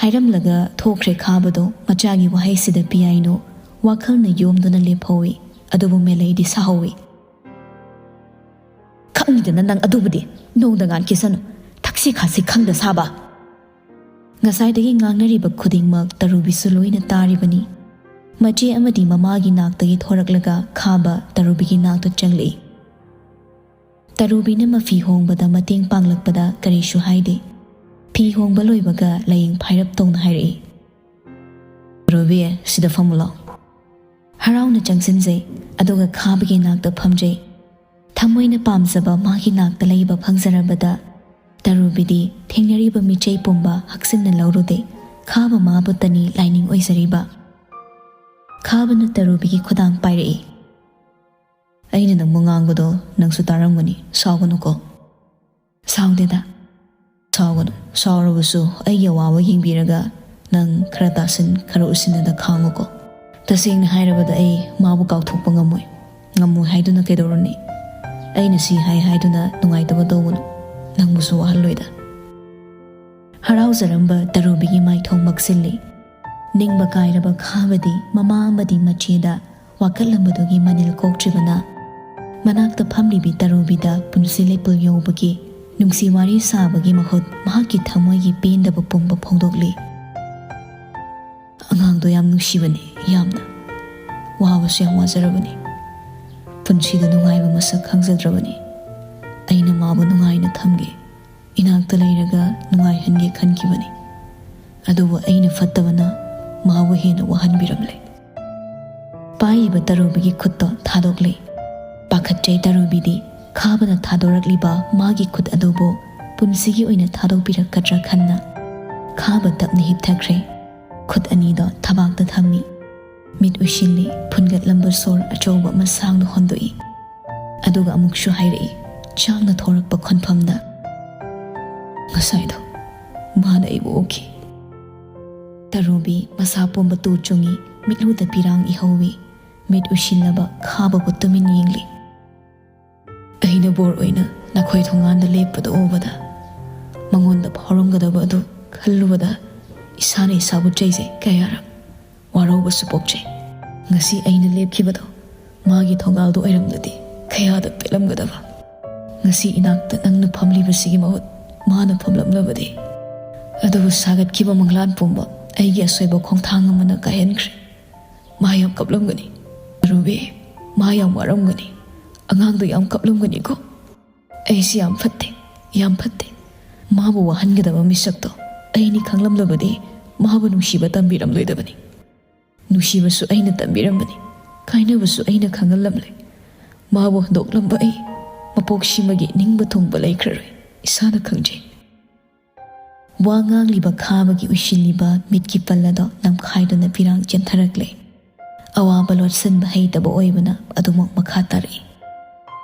ꯍꯥꯏꯔꯝꯂꯒ ꯊꯣꯛꯈ꯭ꯔꯦ ꯈꯥꯕꯗꯣ꯫ ꯃꯆꯥꯒꯤ ꯋꯥꯍꯩꯁꯤꯗ ꯄꯤꯌꯥꯏꯅꯨ ꯋꯥꯈꯜꯅ ꯌꯣꯝꯗꯨꯅ ꯂꯦꯞꯍꯧꯏ, ꯑꯗꯨꯕꯨ ꯃꯦꯂꯩꯗꯤ ꯁꯥꯍꯧꯏ꯫ "ꯈꯪꯗꯅ ꯅꯪ ꯑꯗꯨꯕꯨꯗꯤ ꯅꯣꯡꯗ ꯉꯥꯟꯈꯤꯁꯅꯨ, ꯊꯛꯁꯤ ꯈꯥꯁꯤ ꯈꯪꯗ ꯁꯥꯕ"꯫ ꯉꯁꯥꯏꯗꯒꯤ ꯉꯥꯡꯅꯔꯤꯕ ꯈꯨꯗꯤꯡꯃꯛ ꯇꯔꯨꯕꯤꯁꯨ ꯂꯣꯏꯅ ꯇꯥꯔꯤꯕꯅꯤ꯫ ꯃꯆꯦ ꯑꯃꯗꯤ ꯃꯃꯥꯒꯤ ꯅꯥꯛꯇꯒꯤ ꯊꯣꯔꯛꯂꯒ ꯈꯥꯕ ꯇꯔꯨꯕꯤꯒꯤ ꯅꯥꯛꯇ ꯆꯪꯂꯛꯏ꯫ ꯇꯔꯨꯕꯤꯅ ꯃꯐꯤ ꯍꯣꯡꯕꯗ ꯃꯇꯦꯡ ꯄꯥꯡꯂꯛꯄꯗ ꯀꯔꯤꯁꯨ ꯍꯥꯏꯗꯦ꯫ ꯐꯤ ꯍꯣꯡꯕ ꯂꯣꯏꯕꯒ ꯂꯥꯏꯌꯦꯡ ꯐꯥꯏꯔꯞ ꯇꯧꯅ ꯍꯥꯏꯔꯛꯏ, "ꯇꯔꯨꯕꯤ, ꯁꯤꯗ ꯐꯝꯃꯨ ꯂꯥꯎ"꯫ ꯍꯔꯥꯎꯅ ꯆꯪꯁꯤꯟꯖꯩ, ꯑꯗꯨꯒ ꯈꯥꯕꯒꯤ ꯅꯥꯛꯇ ꯐꯝꯖꯩ꯫ ꯊꯃꯣꯏꯅ ꯄꯥꯝꯖꯕ ꯃꯥꯒꯤ ꯅꯥꯛꯇ ꯂꯩꯕ ꯐꯪꯖꯔꯕꯗ ꯇꯔꯨꯕꯤꯗꯤ ꯊꯦꯡꯅꯔꯤꯕ ꯃꯤꯆꯩ ꯄꯨꯝꯕ ꯍꯛꯆꯤꯟꯅ ꯂꯧꯔꯨꯗꯦ꯫ ꯈꯥꯕ ꯃꯥꯕꯨꯇꯅꯤ ꯂꯥꯏꯅꯤꯡ ꯑꯣꯏꯖꯔꯤꯕ꯫ ꯈꯥꯕꯅ ꯇꯔꯨꯕꯤꯒꯤ ꯈꯨꯗꯥꯡ ꯄꯥꯏꯔꯛꯏ꯫ "ꯑꯩꯅ ꯅꯪꯕꯨ ꯉꯥꯡꯕꯗꯣ ꯅꯪꯁꯨ ꯇꯥꯔꯝꯒꯅꯤ, ꯁꯥꯎꯒꯅꯨꯀꯣ"꯫ "ꯁꯥꯎꯗꯦꯗ"꯫ "ꯁꯥꯎꯒꯅꯨ, ꯁꯥꯎꯔꯕꯁꯨ ꯑꯩꯒꯤ ꯑꯋꯥꯕ ꯌꯦꯡꯕꯤꯔꯒ ꯅꯪ ꯈꯔ ꯇꯥꯁꯤꯟ, ꯈꯔ ꯎꯁꯤꯟꯅꯗ ꯈꯥꯡꯉꯨꯀꯣ꯫ ꯇꯁꯦꯡꯅ ꯍꯥꯏꯔꯕꯗ ꯑꯩ ꯃꯥꯕꯨ ꯀꯥꯎꯊꯣꯛꯄ ꯉꯝꯃꯣꯏ꯫ ꯉꯝꯃꯣꯏ ꯍꯥꯏꯗꯨꯅ ꯀꯩꯗꯧꯔꯨꯅꯤ? ꯑꯩꯅ ꯁꯤ ꯍꯥꯏ ꯍꯥꯏꯗꯨꯅ ꯅꯨꯡꯉꯥꯏꯇꯕ ꯇꯧꯒꯅꯨ, ꯅꯪꯕꯨꯁꯨ ꯋꯥꯍꯜꯂꯣꯏꯗ"꯫ ꯍꯔꯥꯎꯖꯔꯝꯕ ꯇꯔꯨꯕꯤꯒꯤ ꯃꯥꯏꯊꯣꯡ ꯃꯛꯁꯤꯜꯂꯤ꯫ ꯅꯤꯡꯕ ꯀꯥꯏꯔꯕ ꯈꯥꯕꯗꯤ ꯃꯃꯥ ꯑꯃꯗꯤ ꯃꯆꯦꯗ ꯋꯥꯀꯠꯂꯝꯕꯗꯨꯒꯤ ꯃꯅꯤꯜ ꯀꯣꯛꯇ꯭ꯔꯤꯕꯅ, ꯃꯅꯥꯛꯇ ꯐꯝꯂꯤꯕꯤ ꯇꯔꯨꯕꯤꯗ ꯄꯨꯟꯁꯤ ꯂꯩꯄꯨꯜ ꯌꯧꯕꯒꯤ ꯅꯨꯡꯁꯤ ꯋꯥꯔꯤ ꯁꯥꯕꯒꯤ ꯃꯍꯨꯠ ꯃꯍꯥꯛꯀꯤ ꯊꯃꯣꯏꯒꯤ ꯄꯦꯟꯗꯕ ꯄꯨꯝꯕ ꯐꯣꯡꯗꯣꯛꯂꯤ꯫ "ꯑꯉꯥꯡꯗꯣ ꯌꯥꯝ ꯅꯨꯡꯁꯤꯕꯅꯤ, ꯌꯥꯝꯅ꯫ ꯋꯥꯕꯁꯨ ꯌꯥꯝ ꯋꯥꯖꯔꯕꯅꯤ꯫ ꯄꯨꯟꯁꯤꯗ ꯅꯨꯡꯉꯥꯏꯕ ꯃꯁꯛ ꯈꯪꯖꯗ꯭ꯔꯕꯅꯤ꯫ ꯑꯩꯅ ꯃꯥꯕꯨ ꯅꯨꯡꯉꯥꯏꯅ ꯊꯝꯒꯦ, ꯏꯅꯥꯛꯇ ꯂꯩꯔꯒ ꯅꯨꯡꯉꯥꯏꯍꯟꯒꯦ ꯈꯟꯈꯤꯕꯅꯤ꯫ ꯑꯗꯨꯕꯨ ꯑꯩꯅ ꯐꯠꯇꯕꯅ ꯃꯥꯕꯨ ꯍꯦꯟꯅ ꯋꯥꯍꯟꯕꯤꯔꯝꯂꯦ"꯫ ꯄꯥꯏꯔꯤꯕ ꯇꯔꯨꯕꯤꯒꯤ ꯈꯨꯠꯇꯣ ꯊꯥꯗꯣꯛꯂꯦ꯫ ꯄꯥꯈꯠꯆꯩ ꯇꯔꯨꯕꯤꯗꯤ꯫ ꯈꯥꯕꯅ ꯊꯥꯗꯣꯔꯛꯂꯤꯕ ꯃꯥꯒꯤ ꯈꯨꯠ ꯑꯗꯨꯕꯨ ꯄꯨꯟꯁꯤꯒꯤ ꯑꯣꯏꯅ ꯊꯥꯗꯣꯛꯄꯤꯔꯛꯀꯗ꯭ꯔꯥ ꯈꯟꯅ꯫ ꯈꯥꯕ ꯇꯞꯅ ꯍꯤꯞꯊꯈ꯭ꯔꯦ꯫ ꯈꯨꯠ ꯑꯅꯤꯗꯣ ꯊꯕꯥꯛꯇ ꯊꯝꯃꯤ꯫ ꯃꯤꯠ ꯎꯏꯁꯤꯜꯂꯤ꯫ ꯐꯨꯟꯒꯠꯂꯝꯕ ꯁꯣꯔ ꯑꯆꯧꯕ ꯑꯃ ꯁꯥꯡꯅ ꯍꯣꯟꯗꯣꯛꯏ꯫ ꯑꯗꯨꯒ ꯑꯃꯨꯛꯁꯨ ꯍꯥꯏꯔꯛꯏ, ꯆꯥꯡꯅ ꯊꯣꯔꯛꯄ ꯈꯣꯟꯐꯝꯗ, "ꯉꯁꯥꯏꯗꯣ ꯃꯥꯅ ꯑꯩꯕꯨ ꯑꯣꯛꯈꯤ꯫ ꯇꯔꯨꯕꯤ ꯃꯁꯥ ꯄꯨꯝꯕ ꯇꯨ ꯆꯨꯡꯏ, ꯃꯤꯠꯂꯨꯗ ꯄꯤꯔꯥꯡ ꯏꯍꯧꯏ, ꯃꯤꯠ ꯎꯏꯁꯤꯜꯂꯕ ꯈꯥꯕꯕꯨ ꯇꯨꯃꯤꯟ ꯌꯦꯡꯂꯤ꯫ ꯑꯩꯅ ꯕꯣꯔ ꯑꯣꯏꯅ ꯅꯈꯣꯏ ꯊꯣꯡꯒꯥꯟꯗ ꯂꯦꯞꯄꯗ ꯎꯕꯗ, ꯃꯉꯣꯟꯗ ꯐꯥꯎꯔꯝꯒꯗꯕ ꯑꯗꯨ ꯈꯜꯂꯨꯕꯗ ꯏꯁꯥꯅ ꯏꯁꯥꯕꯨ ꯆꯩꯖꯩ ꯀꯌꯥꯔꯛ꯫ ꯋꯥꯔꯧꯕꯁꯨ ꯄꯣꯛꯆꯩ꯫ ꯉꯁꯤ ꯑꯩꯅ ꯂꯦꯞꯈꯤꯕꯗꯣ ꯃꯥꯒꯤ ꯊꯣꯡꯒꯥꯜꯗꯣ ꯑꯣꯏꯔꯝꯂꯗꯤ ꯀꯌꯥꯗ ꯄꯦꯜꯂꯝꯒꯗꯕ꯫ ꯉꯁꯤ ꯏꯅꯥꯛꯇ ꯅꯪꯅ ꯐꯝꯂꯤꯕꯁꯤꯒꯤ ꯃꯍꯨꯠ ꯃꯥꯅ ꯐꯝꯂꯝꯂꯕꯗꯤ꯫ ꯑꯗꯨꯕꯨ ꯁꯥꯒꯠꯈꯤꯕ ꯃꯪꯂꯥꯟ ꯄꯨꯝꯕ ꯑꯩꯒꯤ ꯑꯁꯣꯏꯕ ꯈꯣꯡꯊꯥꯡ ꯑꯃꯅ ꯀꯥꯏꯍꯟꯈ꯭ꯔꯦ꯫ ꯃꯥ ꯌꯥꯝ ꯀꯞꯂꯝꯒꯅꯤ꯫ ꯔꯨꯕꯤ, ꯃꯥ ꯌꯥꯝ ꯋꯥꯔꯝꯒꯅꯤ꯫ ꯑꯉꯥꯡꯗꯣ ꯌꯥꯝ ꯀꯞꯂꯝꯒꯅꯤꯀꯣ꯫ ꯑꯩꯁꯤ ꯌꯥꯝ ꯐꯠꯇꯦ, ꯌꯥꯝ ꯐꯠꯇꯦ꯫ ꯃꯥꯕꯨ ꯋꯥꯍꯟꯒꯗꯕ ꯃꯤꯁꯛꯇꯣ ꯑꯩꯅꯤ ꯈꯪꯂꯝꯂꯕꯗꯤ ꯃꯥꯕꯨ ꯅꯨꯡꯁꯤꯕ ꯇꯝꯕꯤꯔꯝꯂꯣꯏꯗꯕꯅꯤ꯫ ꯅꯨꯡꯁꯤꯕꯁꯨ ꯑꯩꯅ ꯇꯝꯕꯤꯔꯝꯕꯅꯤ, ꯀꯥꯏꯅꯕꯁꯨ ꯑꯩꯅ ꯈꯪꯍꯜꯂꯝꯂꯦ꯫ ꯃꯥꯕꯨ ꯍꯨꯟꯗꯣꯛꯂꯝꯕ ꯑꯩ ꯃꯄꯣꯛꯁꯤꯃꯒꯤ ꯅꯤꯡꯕ ꯊꯨꯡꯕ ꯂꯩꯈ꯭ꯔꯔꯣꯏ, ꯏꯁꯥꯅ ꯈꯪꯖꯩ꯫ ꯋꯥ ꯉꯥꯡꯂꯤꯕ ꯈꯥꯕꯒꯤ ꯎꯏꯁꯤꯜꯂꯤꯕ ꯃꯤꯠꯀꯤ ꯄꯜ ꯑꯗꯣ ꯅꯝꯈꯥꯏꯗꯨꯅ ꯄꯤꯔꯥꯡ ꯆꯦꯟꯊꯔꯛꯂꯦ꯫ ꯑꯋꯥꯕ ꯂꯣꯠꯁꯤꯟꯕ ꯍꯩꯇꯕ ꯑꯣꯏꯕꯅ ꯑꯗꯨꯃꯛ ꯃꯈꯥ ꯇꯥꯔꯛꯏ꯫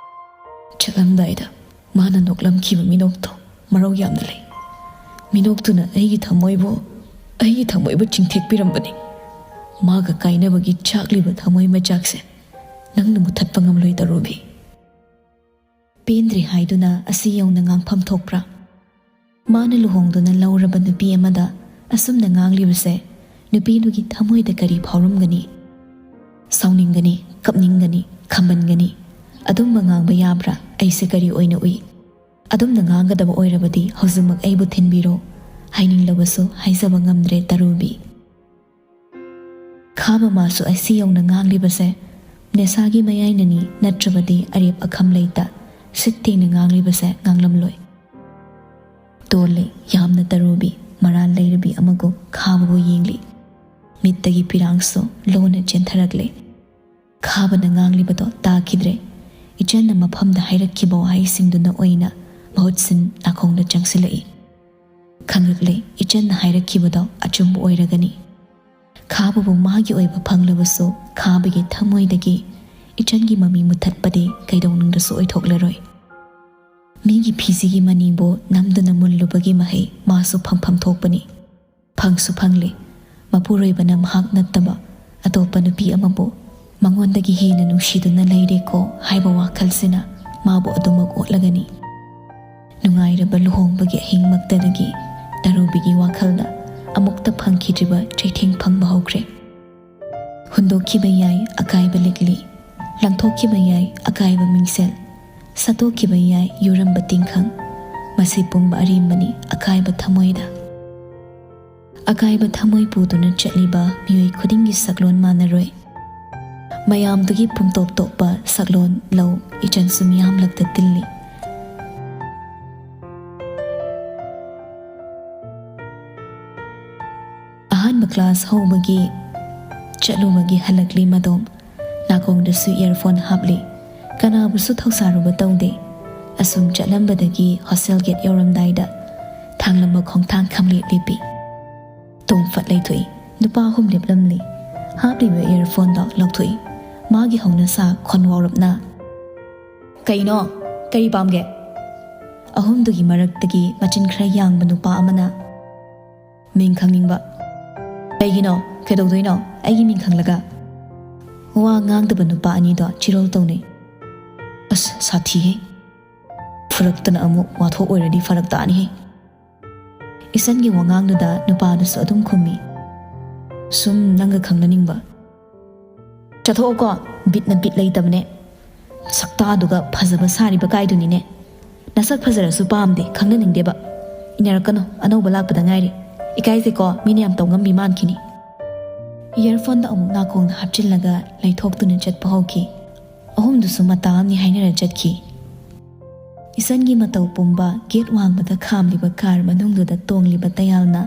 ꯆꯠꯂꯝꯗꯥꯏꯗ ꯃꯥꯅ ꯅꯣꯛꯂꯝꯈꯤꯕ ꯃꯤꯅꯣꯛꯇꯣ ꯃꯔꯧ ꯌꯥꯝꯅ ꯂꯩ꯫ ꯃꯤꯅꯣꯛꯇꯨꯅ ꯑꯩꯒꯤ ꯊꯃꯣꯏꯕꯨ, ꯑꯩꯒꯤ ꯊꯃꯣꯏꯕꯨ ꯆꯤꯡꯊꯦꯛꯄꯤꯔꯝꯕꯅꯤ꯫ ꯃꯥꯒ ꯀꯥꯏꯅꯕꯒꯤ ꯆꯥꯛꯂꯤꯕ ꯊꯃꯣꯏ ꯃꯆꯥꯛꯁꯦ ꯅꯪꯅ ꯃꯨꯊꯠꯄ ꯉꯝꯂꯣꯏ, ꯇꯔꯨꯕꯤ꯫ ꯄꯦꯟꯗ꯭ꯔꯦ ꯍꯥꯏꯗꯨꯅ ꯑꯁꯤ ꯌꯧꯅ ꯉꯥꯡꯐꯝ ꯊꯣꯛꯄ꯭ꯔꯥ? ꯃꯥꯅ ꯂꯨꯍꯣꯡꯗꯨꯅ ꯂꯧꯔꯕ ꯅꯨꯄꯤ ꯑꯃꯗ ꯑꯁꯨꯝꯅ ꯉꯥꯡꯂꯤꯕꯁꯦ ꯅꯨꯄꯤꯗꯨꯒꯤ ꯊꯃꯣꯏꯗ ꯀꯔꯤ ꯐꯥꯎꯔꯝꯒꯅꯤ? ꯁꯥꯎꯅꯤꯡꯒꯅꯤ, ꯀꯞꯅꯤꯡꯒꯅꯤ, ꯈꯝꯕꯟꯒꯅꯤ꯫ ꯑꯗꯨꯝꯕ ꯉꯥꯡꯕ ꯌꯥꯕ꯭ꯔꯥ? ꯑꯩꯁꯦ ꯀꯔꯤ ꯑꯣꯏꯅ ꯎꯏ? ꯑꯗꯨꯝꯅ ꯉꯥꯡꯒꯗꯕ ꯑꯣꯏꯔꯕꯗꯤ ꯍꯧꯖꯤꯛꯃꯛ ꯑꯩꯕꯨ ꯊꯤꯟꯕꯤꯔꯣ꯫ ꯍꯥꯏꯅꯤꯡꯂꯕꯁꯨ ꯍꯥꯏꯖꯕ ꯉꯝꯗ꯭ꯔꯦ, ꯇꯔꯨꯕꯤ꯫ ꯈꯥꯕ ꯃꯥꯁꯨ ꯑꯁꯤ ꯌꯧꯅ ꯉꯥꯡꯂꯤꯕꯁꯦ ꯅꯦꯁꯥꯒꯤ ꯃꯌꯥꯏꯅꯅꯤ, ꯅꯠꯇ꯭ꯔꯕꯗꯤ ꯑꯔꯦꯞ ꯑꯈꯝ ꯂꯩꯇ ꯁꯤꯠ ꯇꯦꯡꯅ ꯉꯥꯡꯂꯤꯕꯁꯦ ꯉꯥꯡꯂꯝꯂꯣꯏ꯫ ꯇꯣꯜꯂꯦ ꯌꯥꯝꯅ, ꯇꯔꯨꯕꯤ ꯃꯔꯥꯜ ꯂꯩꯔꯕꯤ ꯑꯃꯒꯨꯝ ꯈꯥꯕꯕꯨ ꯌꯦꯡꯂꯤ꯫ ꯃꯤꯠꯇꯒꯤ ꯄꯤꯔꯥꯡꯁꯨ ꯂꯣꯟꯅ ꯆꯦꯟꯊꯔꯛꯂꯦ꯫ ꯈꯥꯕꯅ ꯉꯥꯡꯂꯤꯕꯗꯣ ꯇꯥꯈꯤꯗ꯭ꯔꯦ꯫ ꯏꯆꯟꯅ ꯃꯐꯝꯗ ꯍꯥꯏꯔꯛꯈꯤꯕ ꯋꯥꯍꯩꯁꯤꯡꯗꯨꯅ ꯑꯣꯏꯅ ꯃꯍꯨꯠ ꯁꯤꯟ ꯅꯥꯀꯣꯡꯗ ꯆꯪꯁꯤꯜꯂꯛꯏ꯫ ꯈꯪꯂꯛꯂꯦ, ꯏꯆꯟꯅ ꯍꯥꯏꯔꯛꯈꯤꯕꯗꯣ ꯑꯆꯨꯝꯕ ꯑꯣꯏꯔꯒꯅꯤ꯫ ꯈꯥꯕꯕꯨ ꯃꯥꯒꯤ ꯑꯣꯏꯕ ꯐꯪꯂꯕꯁꯨ ꯈꯥꯕꯒꯤ ꯊꯃꯣꯏꯗꯒꯤ ꯏꯆꯟꯒꯤ ꯃꯃꯤ ꯃꯨꯊꯠꯄꯗꯤ ꯀꯩꯗꯧꯅꯨꯡꯗꯁꯨ ꯑꯣꯏꯊꯣꯛꯂꯔꯣꯏ꯫ ꯃꯤꯒꯤ ꯐꯤꯖꯤꯒꯤ ꯃꯅꯤꯕꯨ ꯅꯝꯗꯨꯅ ꯃꯨꯜꯂꯨꯕꯒꯤ ꯃꯍꯩ ꯃꯥꯁꯨ ꯐꯪꯐꯝ ꯊꯣꯛꯄꯅꯤ꯫ ꯐꯪꯁꯨ ꯐꯪꯂꯦ꯫ ꯃꯄꯨꯔꯣꯏꯕꯅ ꯃꯍꯥꯛ ꯅꯠꯇꯕ ꯑꯇꯣꯞꯄ ꯅꯨꯄꯤ ꯑꯃꯕꯨ ꯃꯉꯣꯟꯗꯒꯤ ꯍꯦꯟꯅ ꯅꯨꯡꯁꯤꯗꯨꯅ ꯂꯩꯔꯦꯀꯣ ꯍꯥꯏꯕ ꯋꯥꯈꯜꯁꯤꯅ ꯃꯥꯕꯨ ꯑꯗꯨꯃꯛ ꯑꯣꯠꯂꯒꯅꯤ꯫ ꯅꯨꯡꯉꯥꯏꯔꯕ ꯂꯨꯍꯣꯡꯕꯒꯤ ꯑꯍꯤꯡꯃꯛꯇꯗꯒꯤ ꯇꯔꯨꯕꯤꯒꯤ ꯋꯥꯈꯜꯗ ꯑꯃꯨꯛꯇ ꯐꯪꯈꯤꯗ꯭ꯔꯤꯕ ꯆꯩꯊꯦꯡ ꯐꯪꯕ ꯍꯧꯈ꯭ꯔꯦ꯫ ꯍꯨꯟꯗꯣꯛꯈꯤꯕ ꯌꯥꯏ ꯑꯀꯥꯏꯕ ꯂꯤꯛꯂꯤ, ꯂꯪꯊꯣꯛꯈꯤꯕ ꯌꯥꯏ ꯑꯀꯥꯏꯕ ꯃꯤꯡꯁꯦꯜ, ꯁꯠꯇꯣꯛꯈꯤꯕ ꯌꯥꯏ ꯌꯨꯔꯝꯕ ꯇꯤꯡꯈꯪ꯫ ꯃꯁꯤ ꯄꯨꯝꯕ ꯑꯔꯦꯝꯕꯅꯤ ꯑꯀꯥꯏꯕ ꯊꯃꯣꯏꯗ꯫ ꯑꯀꯥꯏꯕ ꯊꯃꯣꯏ ꯄꯨꯗꯨꯅ ꯆꯠꯂꯤꯕ ꯃꯤꯑꯣꯏ ꯈꯨꯗꯤꯡꯒꯤ ꯁꯛꯂꯣꯟ ꯃꯥꯟꯅꯔꯣꯏ꯫ ꯃꯌꯥꯝꯗꯨꯒꯤ ꯄꯨꯝꯇꯣꯞ ꯇꯣꯞꯄ ꯁꯛꯂꯣꯟ ꯂꯧ ꯏꯆꯟꯁꯨ ꯃꯤꯌꯥꯝꯂꯛꯇ ꯇꯤꯜꯂꯤ꯫ ꯑꯍꯥꯟꯕ ꯀ꯭ꯂꯥꯁ ꯍꯧꯕꯒꯤ ꯆꯠꯂꯨꯕꯒꯤ ꯍꯜꯂꯛꯂꯤ ꯃꯗꯣꯝ꯫ ꯅꯥꯀꯣꯡꯗꯁꯨ ꯏꯌꯔꯐꯣꯟ ꯍꯥꯞꯂꯤ꯫ ꯀꯅꯥꯕꯨꯁꯨ ꯊꯧꯁꯥꯔꯨꯕ ꯇꯧꯗꯦ꯫ ꯑꯁꯨꯝ ꯆꯠꯂꯝꯕꯗꯒꯤ ꯍꯣꯁꯇꯦꯜ ꯒꯦꯠ ꯌꯧꯔꯝꯗꯥꯏꯗ ꯊꯥꯡꯂꯝꯕ ꯈꯣꯡꯊꯥꯡ ꯈꯝꯂꯦꯞ ꯂꯦꯞꯄꯤ꯫ ꯇꯨꯡ ꯐꯠ ꯂꯩꯊꯣꯛꯏ꯫ ꯅꯨꯄꯥ ꯑꯍꯨꯝ ꯂꯦꯞꯂꯝꯂꯤ꯫ ꯍꯥꯞꯂꯤꯕ ꯏꯌꯔꯐꯣꯟꯗꯣ ꯂꯧꯊꯣꯛꯏ꯫ ꯃꯥꯒꯤ ꯍꯧꯅꯁꯥ ꯈꯣꯟꯋꯥꯎꯔꯞꯅ, "ꯀꯩꯅꯣ? ꯀꯔꯤ ꯄꯥꯝꯒꯦ?" ꯑꯍꯨꯝꯗꯨꯒꯤ ꯃꯔꯛꯇꯒꯤ ꯃꯆꯤꯟ ꯈꯔ ꯌꯥꯡꯕ ꯅꯨꯄꯥ ꯑꯃꯅ, "ꯃꯤꯡ ꯈꯪꯅꯤꯡꯕ?" "ꯀꯩꯒꯤꯅꯣ? ꯀꯩꯗꯧꯗꯣꯏꯅꯣ ꯑꯩꯒꯤ ꯃꯤꯡ ꯈꯪꯂꯒ?" ꯋꯥ ꯉꯥꯡꯗꯕ ꯅꯨꯄꯥ ꯑꯅꯤꯗꯣ ꯆꯤꯔꯣꯜ ꯇꯧꯅꯩ꯫ "ꯑꯁ, ꯁꯥꯊꯤꯍꯦ꯫ ꯐꯨꯔꯛꯇꯅ ꯑꯃꯨꯛ ꯋꯥꯊꯣꯛ ꯑꯣꯏꯔꯗꯤ ꯐꯔꯛ ꯇꯥꯅꯤꯍꯦ꯫" ꯏꯆꯟꯒꯤ ꯋꯥꯉꯥꯡꯗꯨꯗ ꯅꯨꯄꯥꯗꯨꯁꯨ ꯑꯗꯨꯝ ꯈꯨꯝꯃꯤ, "ꯁꯨꯝ ꯅꯪꯒ ꯈꯪꯅꯅꯤꯡꯕ꯫" "ꯆꯠꯊꯣꯛꯑꯣꯀꯣ, ꯕꯤꯠꯅ ꯕꯤꯠ ꯂꯩꯇꯕꯅꯦ꯫ ꯁꯛꯇꯥꯗꯨꯒ ꯐꯖꯕ ꯁꯥꯔꯤꯕ ꯀꯥꯏꯗꯨꯅꯤꯅꯦ꯫ ꯅꯁꯛ ꯐꯖꯔꯁꯨ ꯄꯥꯝꯗꯦ, ꯈꯪꯅꯅꯤꯡꯗꯦꯕ꯫ ꯏꯟꯅꯔꯛꯀꯅꯨ, ꯑꯅꯧꯕ ꯂꯥꯛꯄꯗ ꯉꯥꯏꯔꯤ꯫ ꯏꯀꯥꯏꯖꯩꯀꯣ, ꯃꯤꯅ ꯌꯥꯝ ꯇꯧꯉꯝꯕꯤ ꯃꯥꯟꯈꯤꯅꯤ꯫" ꯏꯌꯔꯐꯣꯟꯗꯣ ꯑꯃꯨꯛ ꯅꯥꯀꯣꯡꯗ ꯍꯥꯞꯆꯤꯜꯂꯒ ꯂꯩꯊꯣꯛꯇꯨꯅ ꯆꯠꯄ ꯍꯧꯈꯤ꯫ ꯑꯍꯨꯝꯗꯨꯁꯨ ꯃꯇꯥ ꯑꯃꯅꯤ ꯍꯥꯏꯅꯔ ꯆꯠꯈꯤ꯫ ꯏꯆꯟꯒꯤ ꯃꯇꯧ ꯄꯨꯝꯕ ꯒꯦꯠ ꯋꯥꯡꯃꯗ ꯈꯥꯝꯂꯤꯕ ꯀꯥꯔ ꯃꯅꯨꯡꯗꯨꯗ ꯇꯣꯡꯂꯤꯕ ꯇꯌꯥꯜꯅ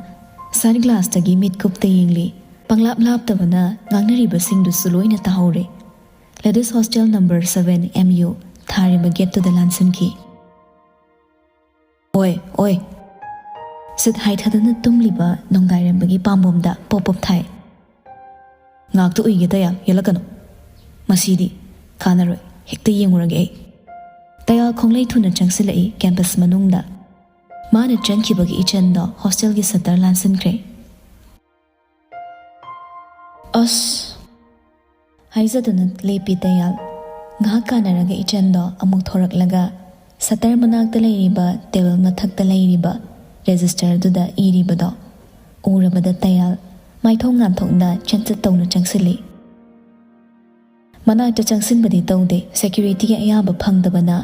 ꯁꯟ ꯒ꯭ꯂꯥꯁꯇꯒꯤ ꯃꯤꯠꯀꯨꯞꯇ ꯌꯦꯡꯂꯤ꯫ ꯄꯪꯂꯥꯞ ꯂꯥꯞꯇꯕꯅ ꯉꯥꯡꯅꯔꯤꯕꯁꯤꯡꯗꯨꯁꯨ ꯂꯣꯏꯅ ꯇꯥꯍꯧꯔꯦ꯫ Ladies hostel number seven M U ꯊꯥꯔꯤꯕ ꯒꯦꯠꯇꯨꯗ ꯂꯥꯟꯁꯤꯟꯈꯤ꯫ "ꯑꯣꯏ, ꯑꯣꯏ!" ꯁꯤꯠ ꯍꯥꯏꯊꯗꯨꯅ ꯇꯨꯝꯂꯤꯕ ꯅꯣꯡꯗꯥꯏꯔꯦꯝꯕꯒꯤ ꯄꯥꯝꯕꯣꯝꯗ ꯄꯣꯞ ꯄꯣꯞ ꯊꯥꯏ꯫ "ꯉꯥꯛꯇ ꯎꯏꯒꯦ ꯇꯌꯥꯜ, ꯌꯦꯜꯂꯛꯀꯅꯨ꯫ ꯃꯁꯤꯗꯤ ꯀꯥꯟꯅꯔꯣꯏ, ꯍꯦꯛꯇ ꯌꯦꯡꯉꯨꯔꯒꯦ ꯑꯩ꯫" ꯇꯌꯥꯜ ꯈꯣꯡꯂꯩ ꯊꯨꯅ ꯆꯪꯁꯤꯜꯂꯛꯏ ꯀꯦꯝꯄꯁ ꯃꯅꯨꯡꯗ꯫ ꯃꯥꯅ ꯆꯪꯈꯤꯕꯒꯤ ꯏꯆꯟꯗꯣ ꯍꯣꯁꯇꯦꯜꯒꯤ ꯁꯠꯇꯔ ꯂꯥꯟꯁꯤꯟꯈ꯭ꯔꯦ꯫ ꯑꯁ꯫ ꯍꯥꯏꯖꯗꯨꯅ ꯂꯦꯞꯄꯤ ꯇꯌꯥꯜ꯫ ꯉꯥꯏꯍꯥꯛ ꯀꯥꯟꯅꯔꯒ ꯏꯆꯟꯗꯣ ꯑꯃꯨꯛ ꯊꯣꯔꯛꯂꯒ ꯁꯇꯔ ꯃꯅꯥꯛꯇ ꯂꯩꯔꯤꯕ ꯇꯦꯕꯜ ꯃꯊꯛꯇ ꯂꯩꯔꯤꯕ ꯔꯦꯖꯤꯁꯇꯔꯗꯨꯗ ꯏꯔꯤꯕꯗꯣ ꯎꯔꯕꯗ ꯇꯌꯥꯜ ꯃꯥꯏꯊꯣꯡ ꯉꯥꯟꯊꯣꯛꯅ ꯆꯦꯟꯆꯠ ꯇꯧꯅ ꯆꯪꯁꯤꯜꯂꯤ꯫ ꯃꯅꯥꯛꯇ ꯆꯪꯁꯤꯟꯕꯗꯤ ꯇꯧꯗꯦ, ꯁꯦꯀ꯭ꯌꯨꯔꯤꯇꯤꯒꯤ ꯑꯌꯥꯕ ꯐꯪꯗꯕꯅ꯫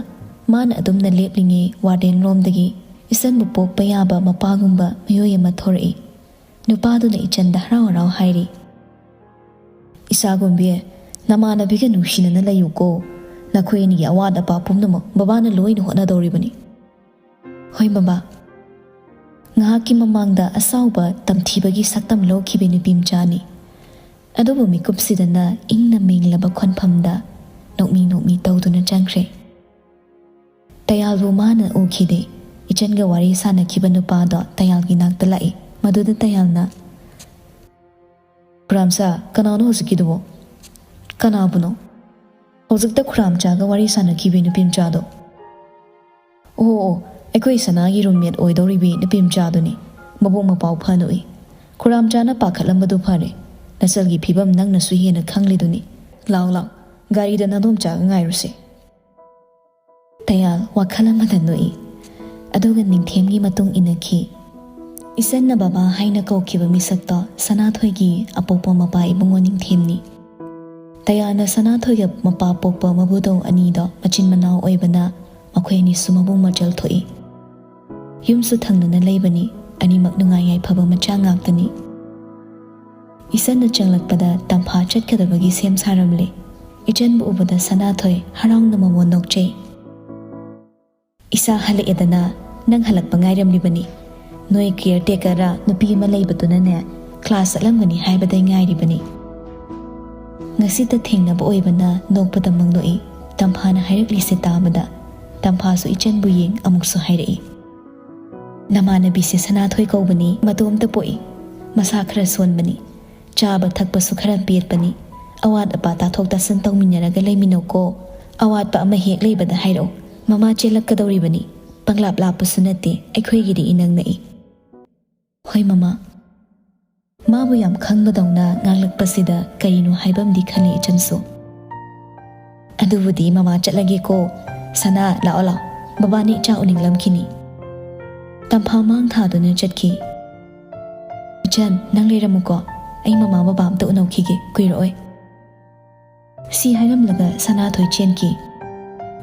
ꯃꯥꯅ ꯑꯗꯨꯝꯅ ꯂꯦꯞꯂꯤꯉꯩ ꯋꯥꯔꯗꯦꯟ ꯔꯣꯝꯗꯒꯤ ꯏꯆꯟꯕꯨ ꯄꯣꯛꯄ ꯌꯥꯕ ꯃꯄꯥꯒꯨꯝꯕ ꯃꯤꯑꯣꯏ ꯑꯃ ꯊꯣꯔꯛꯏ꯫ ꯅꯨꯄꯥꯗꯨꯅ ꯏꯆꯟꯗ ꯍꯔꯥꯎ ꯍꯔꯥꯎ ꯍꯥꯏꯔꯤ, "ꯏꯆꯥꯒꯨꯝꯕꯤ, ꯅꯃꯥꯟꯅꯕꯤꯒ ꯅꯨꯡꯁꯤꯅꯅ ꯂꯩꯌꯨꯀꯣ꯫ ꯅꯈꯣꯏ ꯑꯅꯤꯒꯤ ꯑꯋꯥꯠ ꯑꯄꯥ ꯄꯨꯝꯅꯃꯛ ꯕꯕꯥꯅ ꯂꯣꯏꯅ ꯍꯣꯠꯅꯗꯧꯔꯤꯕꯅꯤ꯫" ꯍꯣꯏ ꯕꯕꯥ꯫ ꯉꯥꯏꯍꯥꯛꯀꯤ ꯃꯃꯥꯡꯗ ꯑꯁꯥꯎꯕ ꯇꯝꯊꯤꯕꯒꯤ ꯁꯛꯇꯝ ꯂꯧꯈꯤꯕ ꯅꯨꯄꯤ ꯃꯆꯥꯅꯤ꯫ ꯑꯗꯨꯕꯨ ꯃꯤꯀꯨꯞꯁꯤꯗꯅ ꯏꯪꯅ ꯃꯦꯡꯂꯕ ꯈꯣꯟꯐꯝꯗ ꯅꯣꯛꯃꯤ ꯅꯣꯛꯃꯤ ꯇꯧꯗꯨꯅ ꯆꯪꯈ꯭ꯔꯦ꯫ ꯇꯌꯥꯜꯕꯨ ꯃꯥꯅ ꯎꯈꯤꯗꯦ꯫ ꯏꯆꯟꯒ ꯋꯥꯔꯤ ꯁꯥꯟꯅꯈꯤꯕ ꯅꯨꯄꯥꯗꯣ ꯇꯌꯥꯜꯒꯤ ꯅꯥꯛꯇ ꯂꯥꯛꯏ꯫ ꯃꯗꯨꯗ ꯇꯌꯥꯜꯅ, "ꯈꯨꯔꯥꯝꯆꯥ, ꯀꯅꯥꯅꯣ ꯍꯧꯖꯤꯛꯀꯤꯗꯨꯕꯣ?" "ꯀꯅꯥꯕꯨꯅꯣ?" "ꯍꯧꯖꯤꯛꯇ ꯈꯨꯔꯥꯝꯆꯥꯒ ꯋꯥꯔꯤ ꯁꯥꯟꯅꯈꯤꯕꯤ ꯅꯨꯄꯤ ꯃꯆꯥꯗꯣ꯫" "ꯑꯣ, ꯑꯣ, ꯑꯩꯈꯣꯏ ꯁꯅꯥꯒꯤ ꯔꯨꯝꯃꯦꯠ ꯑꯣꯏꯗꯧꯔꯤꯕꯤ ꯅꯨꯄꯤ ꯃꯆꯥꯗꯨꯅꯤ꯫ ꯃꯕꯨꯛ ꯃꯄꯥꯎ ꯐꯅ ꯎꯏ꯫ ꯈꯨꯔꯥꯝꯆꯥꯅ ꯄꯥꯈꯠꯂꯝꯕꯗꯨ ꯐꯔꯦ꯫ ꯅꯆꯜꯒꯤ ꯐꯤꯕꯝ ꯅꯪꯅꯁꯨ ꯍꯦꯟꯅ ꯈꯪꯂꯤꯗꯨꯅꯤ꯫ ꯂꯥꯎ, ꯂꯥꯎ, ꯒꯥꯔꯤꯗ ꯅꯗꯣꯝꯆꯥꯒ ꯉꯥꯏꯔꯨꯁꯦ꯫" ꯇꯌꯥꯜ ꯋꯥꯈꯜ ꯑꯃꯗ ꯅꯣꯛꯏ, ꯑꯗꯨꯒ ꯅꯤꯡꯊꯦꯝꯒꯤ ꯃꯇꯨꯡ ꯏꯟꯅꯈꯤ꯫ ꯏꯆꯟꯅ ꯕꯕꯥ ꯍꯥꯏꯅ ꯀꯧꯈꯤꯕ ꯃꯤꯁꯛꯇꯣ ꯁꯅꯥꯊꯣꯏꯒꯤ ꯑꯄꯣꯛꯄ ꯃꯄꯥ ꯏꯕꯨꯡꯉꯣ ꯅꯤꯡꯊꯦꯝꯅꯤ꯫ ꯇꯌꯥꯜꯅ ꯁꯅꯥꯊꯣꯏꯒ ꯃꯄꯥ ꯄꯣꯛꯄ ꯃꯕꯨꯗꯧ ꯑꯅꯤꯗꯣ ꯃꯆꯤꯟ ꯃꯅꯥꯎ ꯑꯣꯏꯕꯅ ꯃꯈꯣꯏ ꯑꯅꯤꯁꯨ ꯃꯕꯨꯡ ꯃꯆꯜ ꯊꯣꯛꯏ꯫ ꯌꯨꯝꯁꯨ ꯊꯪꯅꯅ ꯂꯩꯕꯅꯤ꯫ ꯑꯅꯤꯃꯛ ꯅꯨꯡꯉꯥꯏ ꯌꯥꯏꯐꯕ ꯃꯆꯥ ꯉꯥꯛꯇꯅꯤ꯫ ꯏꯆꯟꯅ ꯆꯪꯂꯛꯄꯗ ꯇꯝꯐꯥ ꯆꯠꯀꯗꯕꯒꯤ ꯁꯦꯝ ꯁꯥꯔꯝꯂꯦ꯫ ꯏꯆꯟꯕꯨ ꯎꯕꯗ ꯁꯅꯥꯊꯣꯏ ꯍꯔꯥꯎꯅ ꯃꯃꯣꯟ ꯅꯣꯛꯆꯩ꯫ "ꯏꯆꯥ ꯍꯜꯂꯛꯑꯦꯗꯅ, ꯅꯪ ꯍꯜꯂꯛꯄ ꯉꯥꯏꯔꯝꯂꯤꯕꯅꯤ꯫ ꯅꯣꯏ ꯀꯤꯌꯔ ꯇꯦꯀꯔ ꯅꯨꯄꯤ ꯑꯃ ꯂꯩꯕꯗꯨꯅꯅꯦ, ꯀ꯭ꯂꯥꯁ ꯆꯠꯂꯝꯒꯅꯤ ꯍꯥꯏꯕꯗꯩ ꯉꯥꯏꯔꯤꯕꯅꯤ꯫" ꯉꯁꯤꯇ ꯊꯦꯡꯅꯕ ꯑꯣꯏꯕꯅ ꯅꯣꯛꯄꯗ ꯃꯪ ꯅꯣꯛꯏ꯫ ꯇꯝꯐꯥꯅ ꯍꯥꯏꯔꯛꯂꯤꯁꯦ ꯇꯥꯕꯗ ꯇꯝꯐꯥꯁꯨ ꯏꯆꯟꯕꯨ ꯌꯦꯡ ꯑꯃꯨꯛꯁꯨ ꯍꯥꯏꯔꯛꯏ, "ꯅꯃꯥꯟꯅꯕꯤꯁꯦ ꯁꯅꯥꯊꯣꯏ ꯀꯧꯕꯅꯤ, ꯃꯇꯣꯝꯇ ꯄꯣꯛꯏ꯫ ꯃꯁꯥ ꯈꯔ ꯁꯣꯟꯕꯅꯤ꯫ ꯆꯥꯕ ꯊꯛꯄꯁꯨ ꯈꯔ ꯄꯦꯠꯄꯅꯤ꯫ ꯑꯋꯥꯠ ꯑꯄꯥ ꯇꯥꯊꯣꯛ ꯇꯥꯁꯤꯟ ꯇꯧꯃꯤꯟꯅꯔꯒ ꯂꯩꯃꯤꯟꯅꯧꯀꯣ꯫ ꯑꯋꯥꯠꯄ ꯑꯃ ꯍꯦꯛ ꯂꯩꯕꯗ ꯍꯥꯏꯔꯛꯑꯣ꯫ ꯃꯃꯥ ꯆꯦꯜꯂꯛꯀꯗꯧꯔꯤꯕꯅꯤ꯫ ꯄꯪꯂꯥꯞ ꯂꯥꯞꯄꯁꯨ ꯅꯠꯇꯦ, ꯑꯩꯈꯣꯏꯒꯤꯗꯤ ꯏꯅꯛ ꯅꯛꯏ꯫" "ꯍꯣꯏ ꯃꯃꯥ꯫" ꯃꯥꯕꯨ ꯌꯥꯝ ꯈꯪꯕꯗꯧꯅ ꯉꯥꯡꯂꯛꯄꯁꯤꯗ ꯀꯔꯤꯅꯣ ꯍꯥꯏꯕꯝꯗꯤ ꯈꯜꯂꯤ ꯏꯆꯟꯁꯨ꯫ "ꯑꯗꯨꯕꯨꯗꯤ ꯃꯃꯥ ꯆꯠꯂꯒꯦꯀꯣ꯫ ꯁꯅꯥ, ꯂꯥꯛꯑꯣ ꯂꯥꯛꯑꯣ, ꯕꯕꯥꯅꯤ ꯆꯥꯛ ꯎꯅꯤꯡꯂꯝꯈꯤꯅꯤ"꯫ ꯇꯝꯐꯥ ꯃꯥꯡ ꯊꯥꯗꯨꯅ ꯆꯠꯈꯤ꯫ "ꯏꯆꯟ, ꯅꯪ ꯂꯩꯔꯝꯃꯨꯀꯣ, ꯑꯩ ꯃꯃꯥ ꯕꯕꯥ ꯑꯝꯇ ꯎꯅꯧꯈꯤꯒꯦ, ꯀꯨꯏꯔꯛꯑꯣꯏ"꯫ ꯁꯤ ꯍꯥꯏꯔꯝꯂꯒ ꯁꯅꯥꯊꯣꯏ ꯆꯦꯟꯈꯤ꯫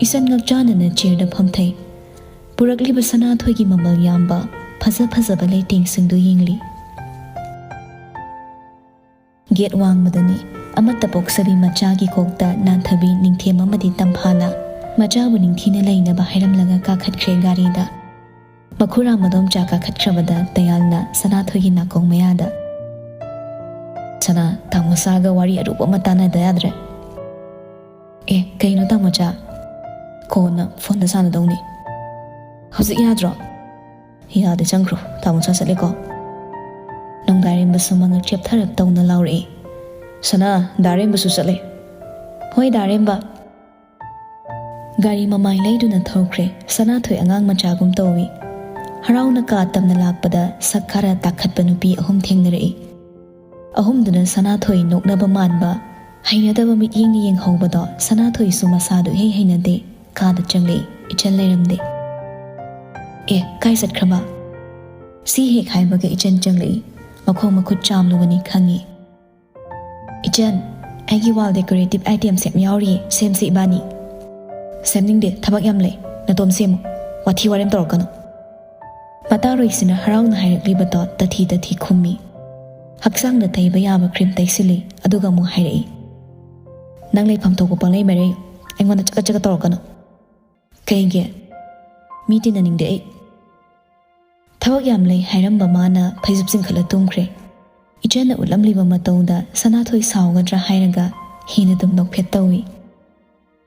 ꯏꯆꯟ ꯉꯛꯆꯥꯟꯅꯅ ꯆꯤꯌꯔꯗ ꯐꯝꯊꯩ꯫ ꯄꯨꯔꯛꯂꯤꯕ ꯁꯅꯥꯊꯣꯏꯒꯤ ꯃꯃꯜ ꯌꯥꯝꯕ ꯐꯖ ꯐꯖꯕ ꯂꯩꯇꯦꯡꯁꯤꯡꯗꯨ ꯌꯦꯡꯂꯤ꯫ ꯒꯦꯠ ꯋꯥꯡꯃꯗꯅꯤ꯫ ꯑꯃꯠꯇ ꯄꯣꯛꯆꯕꯤ ꯃꯆꯥꯒꯤ ꯀꯣꯛꯇ ꯅꯥꯟꯊꯕꯤ ꯅꯤꯡꯊꯦꯝ ꯑꯃꯗꯤ ꯇꯝꯐꯥꯅ ꯃꯆꯥꯕꯨ ꯅꯤꯡꯊꯤꯅ ꯂꯩꯅꯕ ꯍꯥꯏꯔꯝꯂꯒ ꯀꯥꯈꯠꯈ꯭ꯔꯦ ꯒꯥꯔꯤꯗ꯫ ꯃꯈꯨꯔꯥ ꯃꯗꯣꯝꯆꯥ ꯀꯥꯈꯠꯈ꯭ꯔꯕꯗ ꯇꯌꯥꯜꯅ ꯁꯅꯥꯊꯣꯏꯒꯤ ꯅꯥꯀꯣꯡ ꯃꯌꯥꯗ, "ꯁꯅꯥ, ꯇꯥꯃꯣꯆꯥꯒ ꯋꯥꯔꯤ ꯑꯔꯨꯕ ꯑꯃ ꯇꯥꯟꯅꯗ ꯌꯥꯗ꯭ꯔꯦ꯫ ꯑꯦ, ꯀꯩꯅꯣ ꯇꯥꯃꯣꯆꯥ? ꯀꯣꯟꯅ ꯐꯣꯟꯗ ꯁꯥꯟꯅꯗꯧꯅꯤ꯫ ꯍꯧꯖꯤꯛ ꯌꯥꯗ꯭ꯔꯣ?" "ꯌꯥꯗꯦ, ꯆꯪꯈ꯭ꯔꯣ꯫ ꯇꯥꯃꯣꯆꯥ ꯆꯠꯂꯦꯀꯣ?" ꯅꯣꯡꯗꯥꯏꯔꯦꯝꯕꯁꯨ ꯃꯉꯛ ꯆꯦꯞꯊꯔꯞ ꯇꯧꯅ ꯂꯥꯎꯔꯛꯏ꯫ "ꯁꯅꯥ, ꯗꯥꯔꯦꯝꯕꯁꯨ ꯆꯠꯂꯦ꯫" "ꯍꯣꯏ, ꯗꯥꯔꯦꯝꯕ꯫" ꯒꯥꯔꯤ ꯃꯃꯥꯏ ꯂꯩꯗꯨꯅ ꯊꯧꯈ꯭ꯔꯦ꯫ ꯁꯅꯥꯊꯣꯏ ꯑꯉꯥꯡ ꯃꯆꯥꯒꯨꯝ ꯇꯧꯏ꯫ ꯍꯔꯥꯎꯅ ꯀꯥ ꯇꯝꯅ ꯂꯥꯛꯄꯗ ꯁꯛ ꯈꯔ ꯇꯥꯈꯠꯄ ꯅꯨꯄꯤ ꯑꯍꯨꯝ ꯊꯦꯡꯅꯔꯛꯏ꯫ ꯑꯍꯨꯝꯗꯨꯅ ꯁꯅꯥꯊꯣꯏ ꯅꯣꯛꯅꯕ ꯃꯥꯟꯕ, ꯍꯩꯅꯗꯕ ꯃꯤꯠꯌꯦꯡꯅ ꯌꯦꯡꯍꯧꯕꯗꯣ ꯁꯅꯥꯊꯣꯏꯁꯨ ꯃꯁꯥꯗꯨ ꯏꯍꯩ ꯍꯩꯅꯗꯦ꯫ ꯀꯥꯗ ꯆꯪꯂꯛꯏ꯫ ꯏꯆꯟ ꯂꯩꯔꯝꯗꯦ꯫ "ꯑꯦ, ꯀꯥꯏ ꯆꯠꯈ꯭ꯔꯕ?" ꯁꯤ ꯍꯦꯛ ꯍꯥꯏꯕꯒ ꯏꯆꯟ ꯆꯪꯂꯛꯏ꯫ ꯃꯈꯣꯡ ꯃꯈꯨꯠ ꯆꯥꯝꯂꯨꯕꯅꯤ ꯈꯪꯉꯤ꯫ "ꯏꯆꯟ, ꯑꯩꯒꯤ wall decorative item ꯁꯦꯝ ꯌꯥꯎꯔꯤꯌꯦ, ꯁꯦꯝꯁꯤ ꯏꯕꯥꯅꯤ꯫" "ꯁꯦꯝꯅꯤꯡꯗꯦ, ꯊꯕꯛ ꯌꯥꯝ ꯂꯩ꯫ ꯅꯇꯣꯝ ꯁꯦꯝꯃꯨ꯫ ꯋꯥꯊꯤ ꯋꯥꯔꯦꯝ ꯇꯧꯔꯛꯀꯅꯨ꯫" ꯃꯇꯥꯔꯣꯏꯁꯤꯅ ꯍꯔꯥꯎꯅ ꯍꯥꯏꯔꯛꯂꯤꯕꯗꯣ ꯇꯊꯤ ꯇꯊꯤ ꯈꯨꯝꯃꯤ꯫ ꯍꯛꯆꯥꯡꯗ ꯇꯩꯕ ꯌꯥꯕ cream ꯇꯩꯁꯤꯜꯂꯤ, ꯑꯗꯨꯒ ꯑꯃꯨꯛ ꯍꯥꯏꯔꯛꯏ, "ꯅꯪ ꯂꯩꯐꯝ ꯊꯣꯛꯄ ꯄꯪꯂꯩ ꯃꯔꯩ, ꯑꯩꯉꯣꯟꯗ ꯆꯒꯠ ꯆꯒꯠ ꯇꯧꯔꯛꯀꯅꯨ꯫" "ꯀꯩꯒꯤ?" "ꯃꯤ ꯇꯤꯟꯅꯅꯤꯡꯗꯦ ꯑꯩ꯫" ꯊꯕꯛ ꯌꯥꯝ ꯂꯩ ꯍꯥꯏꯔꯝꯕ ꯃꯥꯅ ꯐꯩꯖꯨꯞ ꯆꯤꯡꯈꯠꯂ ꯇꯨꯝꯈ꯭ꯔꯦ꯫ ꯏꯆꯟꯅ ꯎꯠꯂꯝꯂꯤꯕ ꯃꯇꯧꯗ ꯁꯅꯥꯊꯣꯏ ꯁꯥꯎꯒꯗ꯭ꯔꯥ ꯍꯥꯏꯔꯒ ꯍꯦꯟꯅ ꯑꯗꯨꯝ ꯅꯣꯛꯐꯦꯠ ꯇꯧꯏ꯫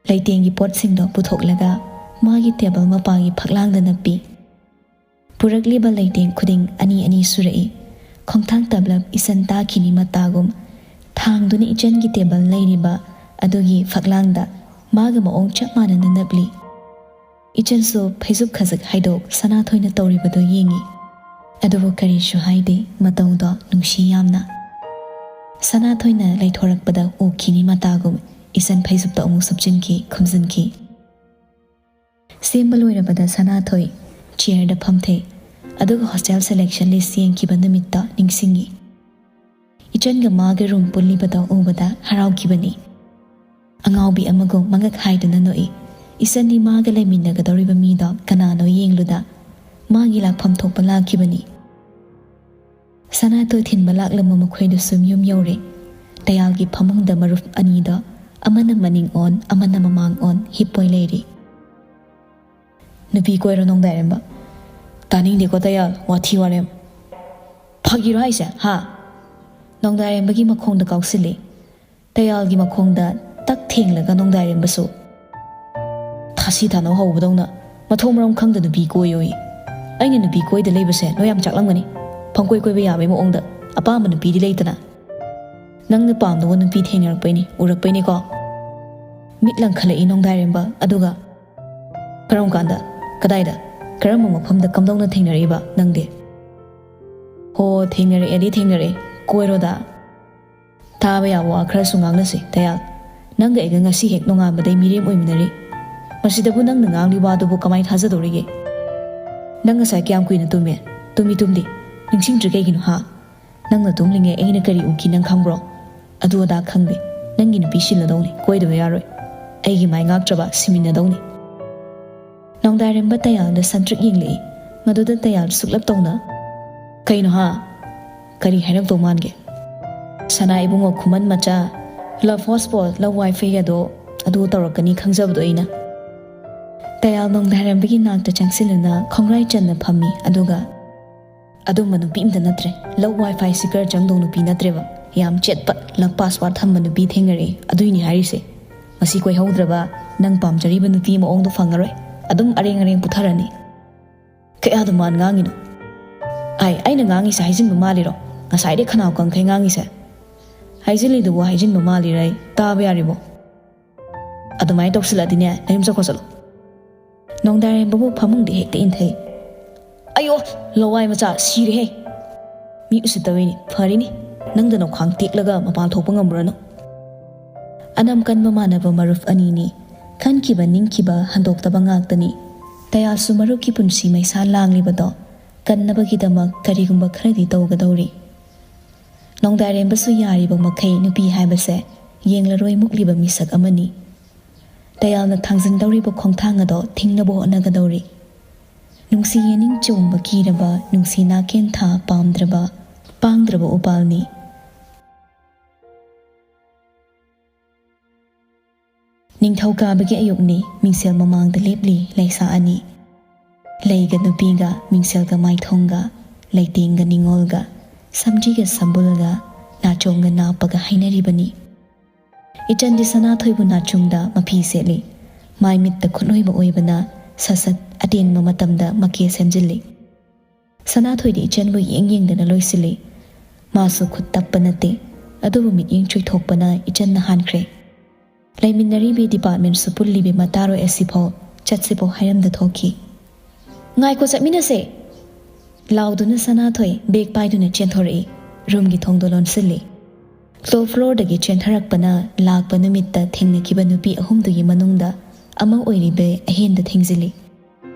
ꯂꯩꯇꯦꯡꯒꯤ ꯄꯣꯠꯁꯤꯡꯗꯣ ꯄꯨꯊꯣꯛꯂꯒ ꯃꯥꯒꯤ table ꯃꯄꯥꯒꯤ ꯐꯛꯂꯥꯡꯗ ꯅꯞꯄꯤ꯫ ꯄꯨꯔꯛꯂꯤꯕ ꯂꯩꯇꯦꯡ ꯈꯨꯗꯤꯡ ꯑꯅꯤ ꯑꯅꯤ ꯁꯨꯔꯛꯏ꯫ ꯈꯣꯡꯊꯥꯡ ꯇꯞꯂꯞ ꯏꯆꯟ ꯇꯥꯈꯤꯅꯤ ꯃꯇꯥꯒꯨꯝ ꯊꯥꯡꯗꯨꯅ ꯏꯆꯟꯒꯤ table ꯂꯩꯔꯤꯕ ꯑꯗꯨꯒꯤ ꯐꯛꯂꯥꯡꯗ ꯃꯥꯒ ꯃꯑꯣꯡ ꯆꯞ ꯃꯥꯟꯅꯅ ꯅꯞꯂꯤ꯫ ꯏꯆꯟꯁꯨ ꯐꯩꯖꯨꯞ ꯈꯖꯤꯛ ꯍꯥꯏꯗꯣꯛ ꯁꯅꯥꯊꯣꯏꯅ ꯇꯧꯔꯤꯕꯗꯨ ꯌꯦꯡꯏ꯫ ꯑꯗꯨꯕꯨ ꯀꯔꯤꯁꯨ ꯍꯥꯏꯗꯦ꯫ ꯃꯇꯧꯗꯣ ꯅꯨꯡꯁꯤ ꯌꯥꯝꯅ꯫ ꯁꯅꯥꯊꯣꯏꯅ ꯂꯩꯊꯣꯔꯛꯄꯗ ꯎꯈꯤꯅꯤ ꯃꯇꯥꯒꯨꯝ ꯏꯆꯟ ꯐꯩꯖꯨꯞꯇ ꯑꯃꯨꯛ ꯁꯨꯞꯆꯤꯟꯈꯤ, ꯈꯨꯝꯖꯤꯟꯈꯤ꯫ ꯁꯦꯝꯕ ꯂꯣꯏꯔꯕꯗ ꯁꯅꯥꯊꯣꯏ ꯆꯤꯌꯔꯗ ꯐꯝꯊꯩ꯫ ꯑꯗꯨꯒ ꯍꯣꯁꯇꯦꯜ ꯁꯦꯂꯦꯛꯁꯟ ꯂꯤꯁ ꯌꯦꯡꯈꯤꯕ ꯅꯨꯃꯤꯠꯇ ꯅꯤꯡꯁꯤꯡꯉꯤ꯫ ꯏꯆꯟꯒ ꯃꯥꯒ ꯔꯨꯝ ꯄꯨꯜꯂꯤꯕꯗꯣ ꯎꯕꯗ ꯍꯔꯥꯎꯈꯤꯕꯅꯤ꯫ ꯑꯉꯥꯎꯕꯤ ꯑꯃꯒꯨꯝ ꯃꯉꯛ ꯍꯥꯏꯗꯨꯅ ꯅꯣꯛꯏ꯫ ꯏꯆꯟꯗꯤ ꯃꯥꯒ ꯂꯩꯃꯤꯟꯅꯒꯗꯧꯔꯤꯕ ꯃꯤꯗꯣ ꯀꯅꯥꯅꯣ ꯌꯦꯡꯂꯨꯗ ꯃꯥꯒꯤ ꯂꯥꯛꯐꯝ ꯊꯣꯛꯄ ꯂꯥꯛꯈꯤꯕꯅꯤ꯫ ꯁꯅꯥꯊꯣꯏ ꯊꯤꯟꯕ ꯂꯥꯛꯂꯝꯕ ꯃꯈꯣꯏꯗꯨꯁꯨ ꯌꯨꯝ ꯌꯧꯔꯦ꯫ ꯇꯌꯥꯜꯒꯤ ꯐꯃꯨꯡꯗ ꯃꯔꯨꯞ ꯑꯅꯤꯗꯣ ꯑꯃꯅ ꯃꯅꯤꯡ ꯑꯣꯟ, ꯑꯃꯅ ꯃꯃꯥꯡ ꯑꯣꯟ ꯍꯤꯞꯄꯣꯏ ꯂꯩꯔꯤ꯫ "ꯅꯨꯄꯤ ꯀꯣꯏꯔꯣ ꯅꯣꯡꯗꯥꯏꯔꯦꯝꯕ?" "ꯇꯥꯅꯤꯡꯗꯦꯀꯣ ꯇꯌꯥꯜ, ꯋꯥꯊꯤ ꯋꯥꯔꯦꯝ꯫ ꯐꯥꯒꯤꯔꯣ ꯍꯥꯏꯁꯦ, ꯍꯥ?" ꯅꯣꯡꯗꯥꯏꯔꯦꯝꯕꯒꯤ ꯃꯈꯣꯡꯗ ꯀꯥꯎꯁꯤꯜꯂꯤ꯫ ꯇꯌꯥꯜꯒꯤ ꯃꯈꯣꯡꯗ ꯇꯛ ꯊꯦꯡꯂꯒ ꯅꯣꯡꯗꯥꯏꯔꯦꯝꯕꯁꯨ ꯊꯥꯁꯤ ꯊꯥꯅꯧ ꯍꯧꯕꯗꯧꯅ ꯃꯊꯣꯡ ꯃꯔꯝ ꯈꯪꯗ ꯅꯨꯄꯤ ꯀꯣꯏꯌꯣꯌꯦ꯫ ꯑꯩꯅ ꯅꯨꯄꯤ ꯀꯣꯏꯗ ꯂꯩꯕꯁꯦ ꯅꯣꯏ ꯌꯥꯝ ꯆꯥꯛꯂꯝꯒꯅꯤ꯫ ꯄꯪꯀꯣꯏ ꯀꯣꯏꯕ ꯌꯥꯕꯩ ꯃꯑꯣꯡꯗ ꯑꯄꯥꯝꯕ ꯅꯨꯄꯤꯗꯤ ꯂꯩꯇꯅ꯫ ꯅꯪꯅ ꯄꯥꯝꯗꯕ ꯅꯨꯄꯤ ꯊꯦꯡꯅꯔꯛꯄꯩꯅꯤ, ꯎꯔꯛꯄꯩꯅꯤꯀꯣ꯫ ꯃꯤꯠ ꯂꯪꯈꯠꯂꯛꯏ ꯅꯣꯡꯗꯥꯏꯔꯦꯝꯕ꯫ ꯑꯗꯨꯒ ꯀꯔꯝ ꯀꯥꯟꯗ? ꯀꯗꯥꯏꯗ? ꯀꯔꯝꯕ ꯃꯐꯝꯗ ꯀꯝꯗꯧꯅ ꯊꯦꯡꯅꯔꯛꯏꯕ ꯅꯪꯗꯤ? ꯍꯣ, ꯊꯦꯡꯅꯔꯛꯑꯦꯗꯤ ꯊꯦꯡꯅꯔꯛꯑꯦ꯫ ꯀꯣꯏꯔꯣꯗ꯫ ꯇꯥꯕ ꯌꯥꯕ ꯋꯥ ꯈꯔꯁꯨ ꯉꯥꯡꯅꯁꯤ, ꯇꯌꯥꯜ꯫ ꯅꯪꯒ ꯑꯩꯒ ꯉꯁꯤ ꯍꯦꯛ ꯅꯣꯡꯉꯥꯟꯕꯗꯩ ꯃꯤꯔꯦꯝ ꯑꯣꯏꯃꯤꯟꯅꯔꯤ꯫ ꯃꯁꯤꯗꯕꯨ ꯅꯪꯅ ꯉꯥꯡꯂꯤ ꯋꯥꯗꯨꯕꯨ ꯀꯃꯥꯏ ꯊꯥꯖꯗꯧꯔꯤꯒꯦ? ꯅꯪ ꯉꯁꯥꯏ ꯀꯌꯥꯝ ꯀꯨꯏꯅ ꯇꯨꯝꯃꯦ? ꯇꯨꯝꯃꯤ ꯇꯨꯝꯗꯦ꯫ ꯅꯤꯡꯁꯤꯡꯗ꯭ꯔꯤ ꯀꯩꯒꯤꯅꯣ, ꯍꯥ? ꯅꯪꯅ ꯇꯨꯝꯂꯤꯉꯩ ꯑꯩꯅ ꯀꯔꯤ ꯎꯈꯤ ꯅꯪ ꯈꯪꯕ꯭ꯔꯣ? ꯑꯗꯨ ꯑꯗꯥ ꯈꯪꯗꯦ꯫ ꯅꯪꯒꯤ ꯅꯨꯄꯤ ꯁꯤꯜꯂꯗꯧꯅꯤ, ꯀꯣꯏꯗꯕ ꯌꯥꯔꯣꯏ꯫ ꯑꯩꯒꯤ ꯃꯥꯏ ꯉꯥꯛꯇ꯭ꯔꯕ ꯁꯤꯃꯤꯟꯅꯗꯧꯅꯤ꯫ ꯅꯣꯡꯗꯥꯏꯔꯦꯝꯕ ꯇꯌꯥꯜꯗ ꯁꯟꯇ꯭ꯔꯤꯛ ꯌꯦꯡꯂꯛꯏ꯫ ꯃꯗꯨꯗ ꯇꯌꯥꯜ ꯁꯨꯛꯂꯞ ꯇꯧꯅ, "ꯀꯩꯅꯣ ꯍꯥ? ꯀꯔꯤ ꯍꯥꯏꯔꯛꯇꯧ ꯃꯥꯟꯒꯦ?" "ꯁꯅꯥ ꯏꯕꯨꯡꯉꯣ ꯈꯨꯃꯟ ꯃꯆꯥ, ꯂꯞ ꯍꯣꯁꯄꯣꯠ, ꯂꯞ ꯋꯥꯏꯐꯩ ꯑꯗꯣ ꯑꯗꯨ ꯇꯧꯔꯛꯀꯅꯤ ꯈꯪꯖꯕꯗꯣ ꯑꯩꯅ꯫" ꯇꯌꯥꯜ ꯅꯣꯡꯗꯥꯏꯔꯦꯝꯕꯒꯤ ꯅꯥꯛꯇ ꯆꯪꯁꯤꯜꯂꯨꯅ ꯈꯣꯡꯒ꯭ꯔꯥꯏ ꯆꯟꯅ ꯐꯝꯃꯤ꯫ ꯑꯗꯨꯒ, "ꯑꯗꯨꯝꯕ ꯅꯨꯄꯤ ꯑꯝꯇ ꯅꯠꯇ꯭ꯔꯦ꯫ ꯂꯞ ꯋꯥꯏꯐꯥꯏ ꯁꯤꯀꯔ ꯆꯪꯗꯧ ꯅꯨꯄꯤ ꯅꯠꯇ꯭ꯔꯦꯕ꯫ ꯌꯥꯝ ꯆꯦꯠꯄ ꯂꯞ ꯄꯥꯁꯋꯥꯔꯗ ꯊꯝꯕ ꯅꯨꯄꯤ ꯊꯦꯡꯅꯔꯛꯑꯦ꯫ ꯑꯗꯨꯏꯅꯤ ꯍꯥꯏꯔꯤꯁꯦ꯫ ꯃꯁꯤ ꯀꯣꯏꯍꯧꯗ꯭ꯔꯕ ꯅꯪ ꯄꯥꯝꯖꯔꯤꯕ ꯅꯨꯄꯤ ꯃꯑꯣꯡꯗꯣ ꯐꯪꯉꯔꯣꯏ꯫ ꯑꯗꯨꯝ ꯑꯔꯦꯡ ꯑꯔꯦꯡ ꯄꯨꯊꯔꯅꯤ꯫" "ꯀꯌꯥꯗ ꯃꯥꯟ ꯉꯥꯡꯉꯤꯅꯣ?" "ꯑꯥꯏ, ꯑꯩꯅ ꯉꯥꯡꯉꯤꯁꯦ ꯍꯥꯏꯖꯤꯟꯕ ꯃꯥꯜꯂꯤꯔꯣ? ꯉꯁꯥꯏꯗꯩ ꯈꯅꯥꯎ ꯀꯪꯈꯩ ꯉꯥꯡꯉꯤꯁꯦ꯫ ꯍꯥꯏꯖꯤꯜꯂꯤꯗꯨꯕꯨ ꯍꯥꯏꯖꯤꯟꯕ ꯃꯥꯜꯂꯤꯔ? ꯑꯩ ꯇꯥꯕ ꯌꯥꯔꯤꯕꯣ?" "ꯑꯗꯨꯃꯥꯏꯅ ꯇꯧꯁꯤꯜꯂꯛꯑꯗꯤꯅꯦ, ꯅꯌꯨꯝ ꯆꯠꯈ꯭ꯔꯣ ꯆꯠꯂꯣ꯫" ꯅꯣꯡꯗꯥꯏꯔꯦꯝꯕꯕꯨ ꯐꯃꯨꯡꯗ ꯍꯦꯛꯇ ꯏꯟꯊꯩ꯫ "ꯑꯌꯣ, ꯂꯋꯥꯏ ꯃꯆꯥ, ꯁꯤꯔꯦꯍꯦ!" "ꯃꯤ ꯎꯁꯤꯠꯇꯕꯩꯅꯤ, ꯐꯔꯤꯅꯤ, ꯅꯪꯗ ꯅꯈ꯭ꯋꯥꯡ ꯇꯦꯛꯂꯒ ꯃꯄꯥꯟ ꯊꯣꯛꯄ ꯉꯝꯃꯨꯔꯅꯨ꯫" ꯑꯅꯝ ꯀꯟꯕ ꯃꯥꯟꯅꯕ ꯃꯔꯨꯞ ꯑꯅꯤꯅꯤ꯫ ꯈꯟꯈꯤꯕ ꯅꯤꯡꯈꯤꯕ ꯍꯟꯗꯣꯛꯇꯕ ꯉꯥꯛꯇꯅꯤ꯫ ꯇꯌꯥꯜꯁꯨ ꯃꯔꯨꯞꯀꯤ ꯄꯨꯟꯁꯤ ꯃꯩꯁꯥ ꯂꯥꯡꯂꯤꯕꯗꯣ ꯀꯟꯅꯕꯒꯤꯗꯃꯛ ꯀꯔꯤꯒꯨꯝꯕ ꯈꯔꯗꯤ ꯇꯧꯒꯗꯧꯔꯤ꯫ ꯅꯣꯡꯗꯥꯏꯔꯦꯝꯕꯁꯨ ꯌꯥꯔꯤꯕ ꯃꯈꯩ ꯅꯨꯄꯤ ꯍꯥꯏꯕꯁꯦ ꯌꯦꯡꯂꯔꯣꯏ ꯃꯨꯛꯂꯤꯕ ꯃꯤꯁꯛ ꯑꯃꯅꯤ꯫ ꯇꯌꯥꯜꯅ ꯊꯥꯡꯖꯤꯟꯗꯧꯔꯤꯕ ꯈꯣꯡꯊꯥꯡ ꯑꯗꯣ ꯊꯤꯡꯅꯕ ꯍꯣꯠꯅꯒꯗꯧꯔꯤ꯫ ꯅꯨꯡꯁꯤ ꯌꯦꯅꯤꯡ ꯆꯣꯡꯕ ꯀꯤꯔꯕ, ꯅꯨꯡꯁꯤ ꯅꯥꯀꯦꯟ ꯊꯥ ꯄꯥꯝꯗ꯭ꯔꯕ, ꯄꯥꯡꯗ꯭ꯔꯕ ꯎꯄꯥꯜꯅꯤ꯫ ꯅꯤꯡꯊꯧꯀꯥꯕꯒꯤ ꯑꯌꯨꯛꯅꯤ, ꯃꯤꯡꯁꯦꯜ ꯃꯃꯥꯡꯗ ꯂꯦꯞꯂꯤ ꯂꯩꯁꯥ ꯑꯅꯤ꯫ ꯂꯩꯒ ꯅꯨꯄꯤꯒ, ꯃꯤꯡꯁꯦꯜꯒ ꯃꯥꯏꯊꯣꯡꯒ, ꯂꯩꯇꯦꯡꯒ ꯅꯤꯡꯉꯣꯜꯒ, ꯁꯝꯖꯤꯒ ꯁꯝꯕꯨꯜꯒ, ꯅꯥꯆꯣꯡꯒ ꯅꯥꯞꯄꯒ ꯍꯥꯏꯅꯔꯤꯕꯅꯤ꯫ ꯏꯆꯟꯗꯤ ꯁꯅꯥꯊꯣꯏꯕꯨ ꯅꯥꯆꯨꯡꯗ ꯃꯐꯤ ꯁꯦꯠꯂꯤ꯫ ꯃꯥꯏ ꯃꯤꯠꯇ ꯈꯨꯠꯂꯣꯏꯕ ꯑꯣꯏꯕꯅ ꯁꯠ ꯁꯠ ꯑꯇꯦꯟꯕ ꯃꯇꯝꯗ ꯃꯀꯦ ꯁꯦꯝꯖꯤꯜꯂꯤ꯫ ꯁꯅꯥꯊꯣꯏꯗꯤ ꯏꯆꯟꯕꯨ ꯌꯦꯡ ꯌꯦꯡꯗꯅ ꯂꯣꯏꯁꯤꯜꯂꯤ꯫ ꯃꯥꯁꯨ ꯈꯨꯠ ꯇꯞꯄ ꯅꯠꯇꯦ, ꯑꯗꯨꯕꯨ ꯃꯤꯠꯌꯦꯡ ꯆꯨꯏꯊꯣꯛꯄꯅ ꯏꯆꯟꯅ ꯍꯥꯟꯈ꯭ꯔꯦ꯫ ꯂꯩꯃꯤꯟꯅꯔꯤꯕꯤ ꯗꯤꯄꯥꯔꯠꯃꯦꯟꯠꯁꯨ ꯄꯨꯜꯂꯤꯕꯤ ꯃꯇꯥꯔꯣꯏ ꯑꯁꯤꯐꯥꯎ ꯆꯠꯁꯤꯐꯥꯎ ꯍꯥꯏꯔꯝꯗ ꯊꯣꯛꯈꯤ꯫ "ꯉꯥꯏꯈꯣ, ꯆꯠꯃꯤꯟꯅꯁꯦ!" ꯂꯥꯎꯗꯨꯅ ꯁꯅꯥꯊꯣꯏ ꯕꯦꯒ ꯄꯥꯏꯗꯨꯅ ꯆꯦꯟꯊꯣꯔꯛꯏ꯫ ꯔꯨꯝꯒꯤ ꯊꯣꯡꯗꯣ ꯂꯣꯟꯁꯤꯜꯂꯤ꯫ ꯇꯣꯞ ꯐ꯭ꯂꯣꯔꯗꯒꯤ ꯆꯦꯟꯊꯔꯛꯄꯅ ꯂꯥꯛꯄ ꯅꯨꯃꯤꯠꯇ ꯊꯦꯡꯅꯈꯤꯕ ꯅꯨꯄꯤ ꯑꯍꯨꯝꯗꯨꯒꯤ ꯃꯅꯨꯡꯗ ꯑꯃ ꯑꯣꯏꯔꯤꯕ ꯑꯍꯦꯟꯗ ꯊꯦꯡꯖꯤꯜꯂꯤ꯫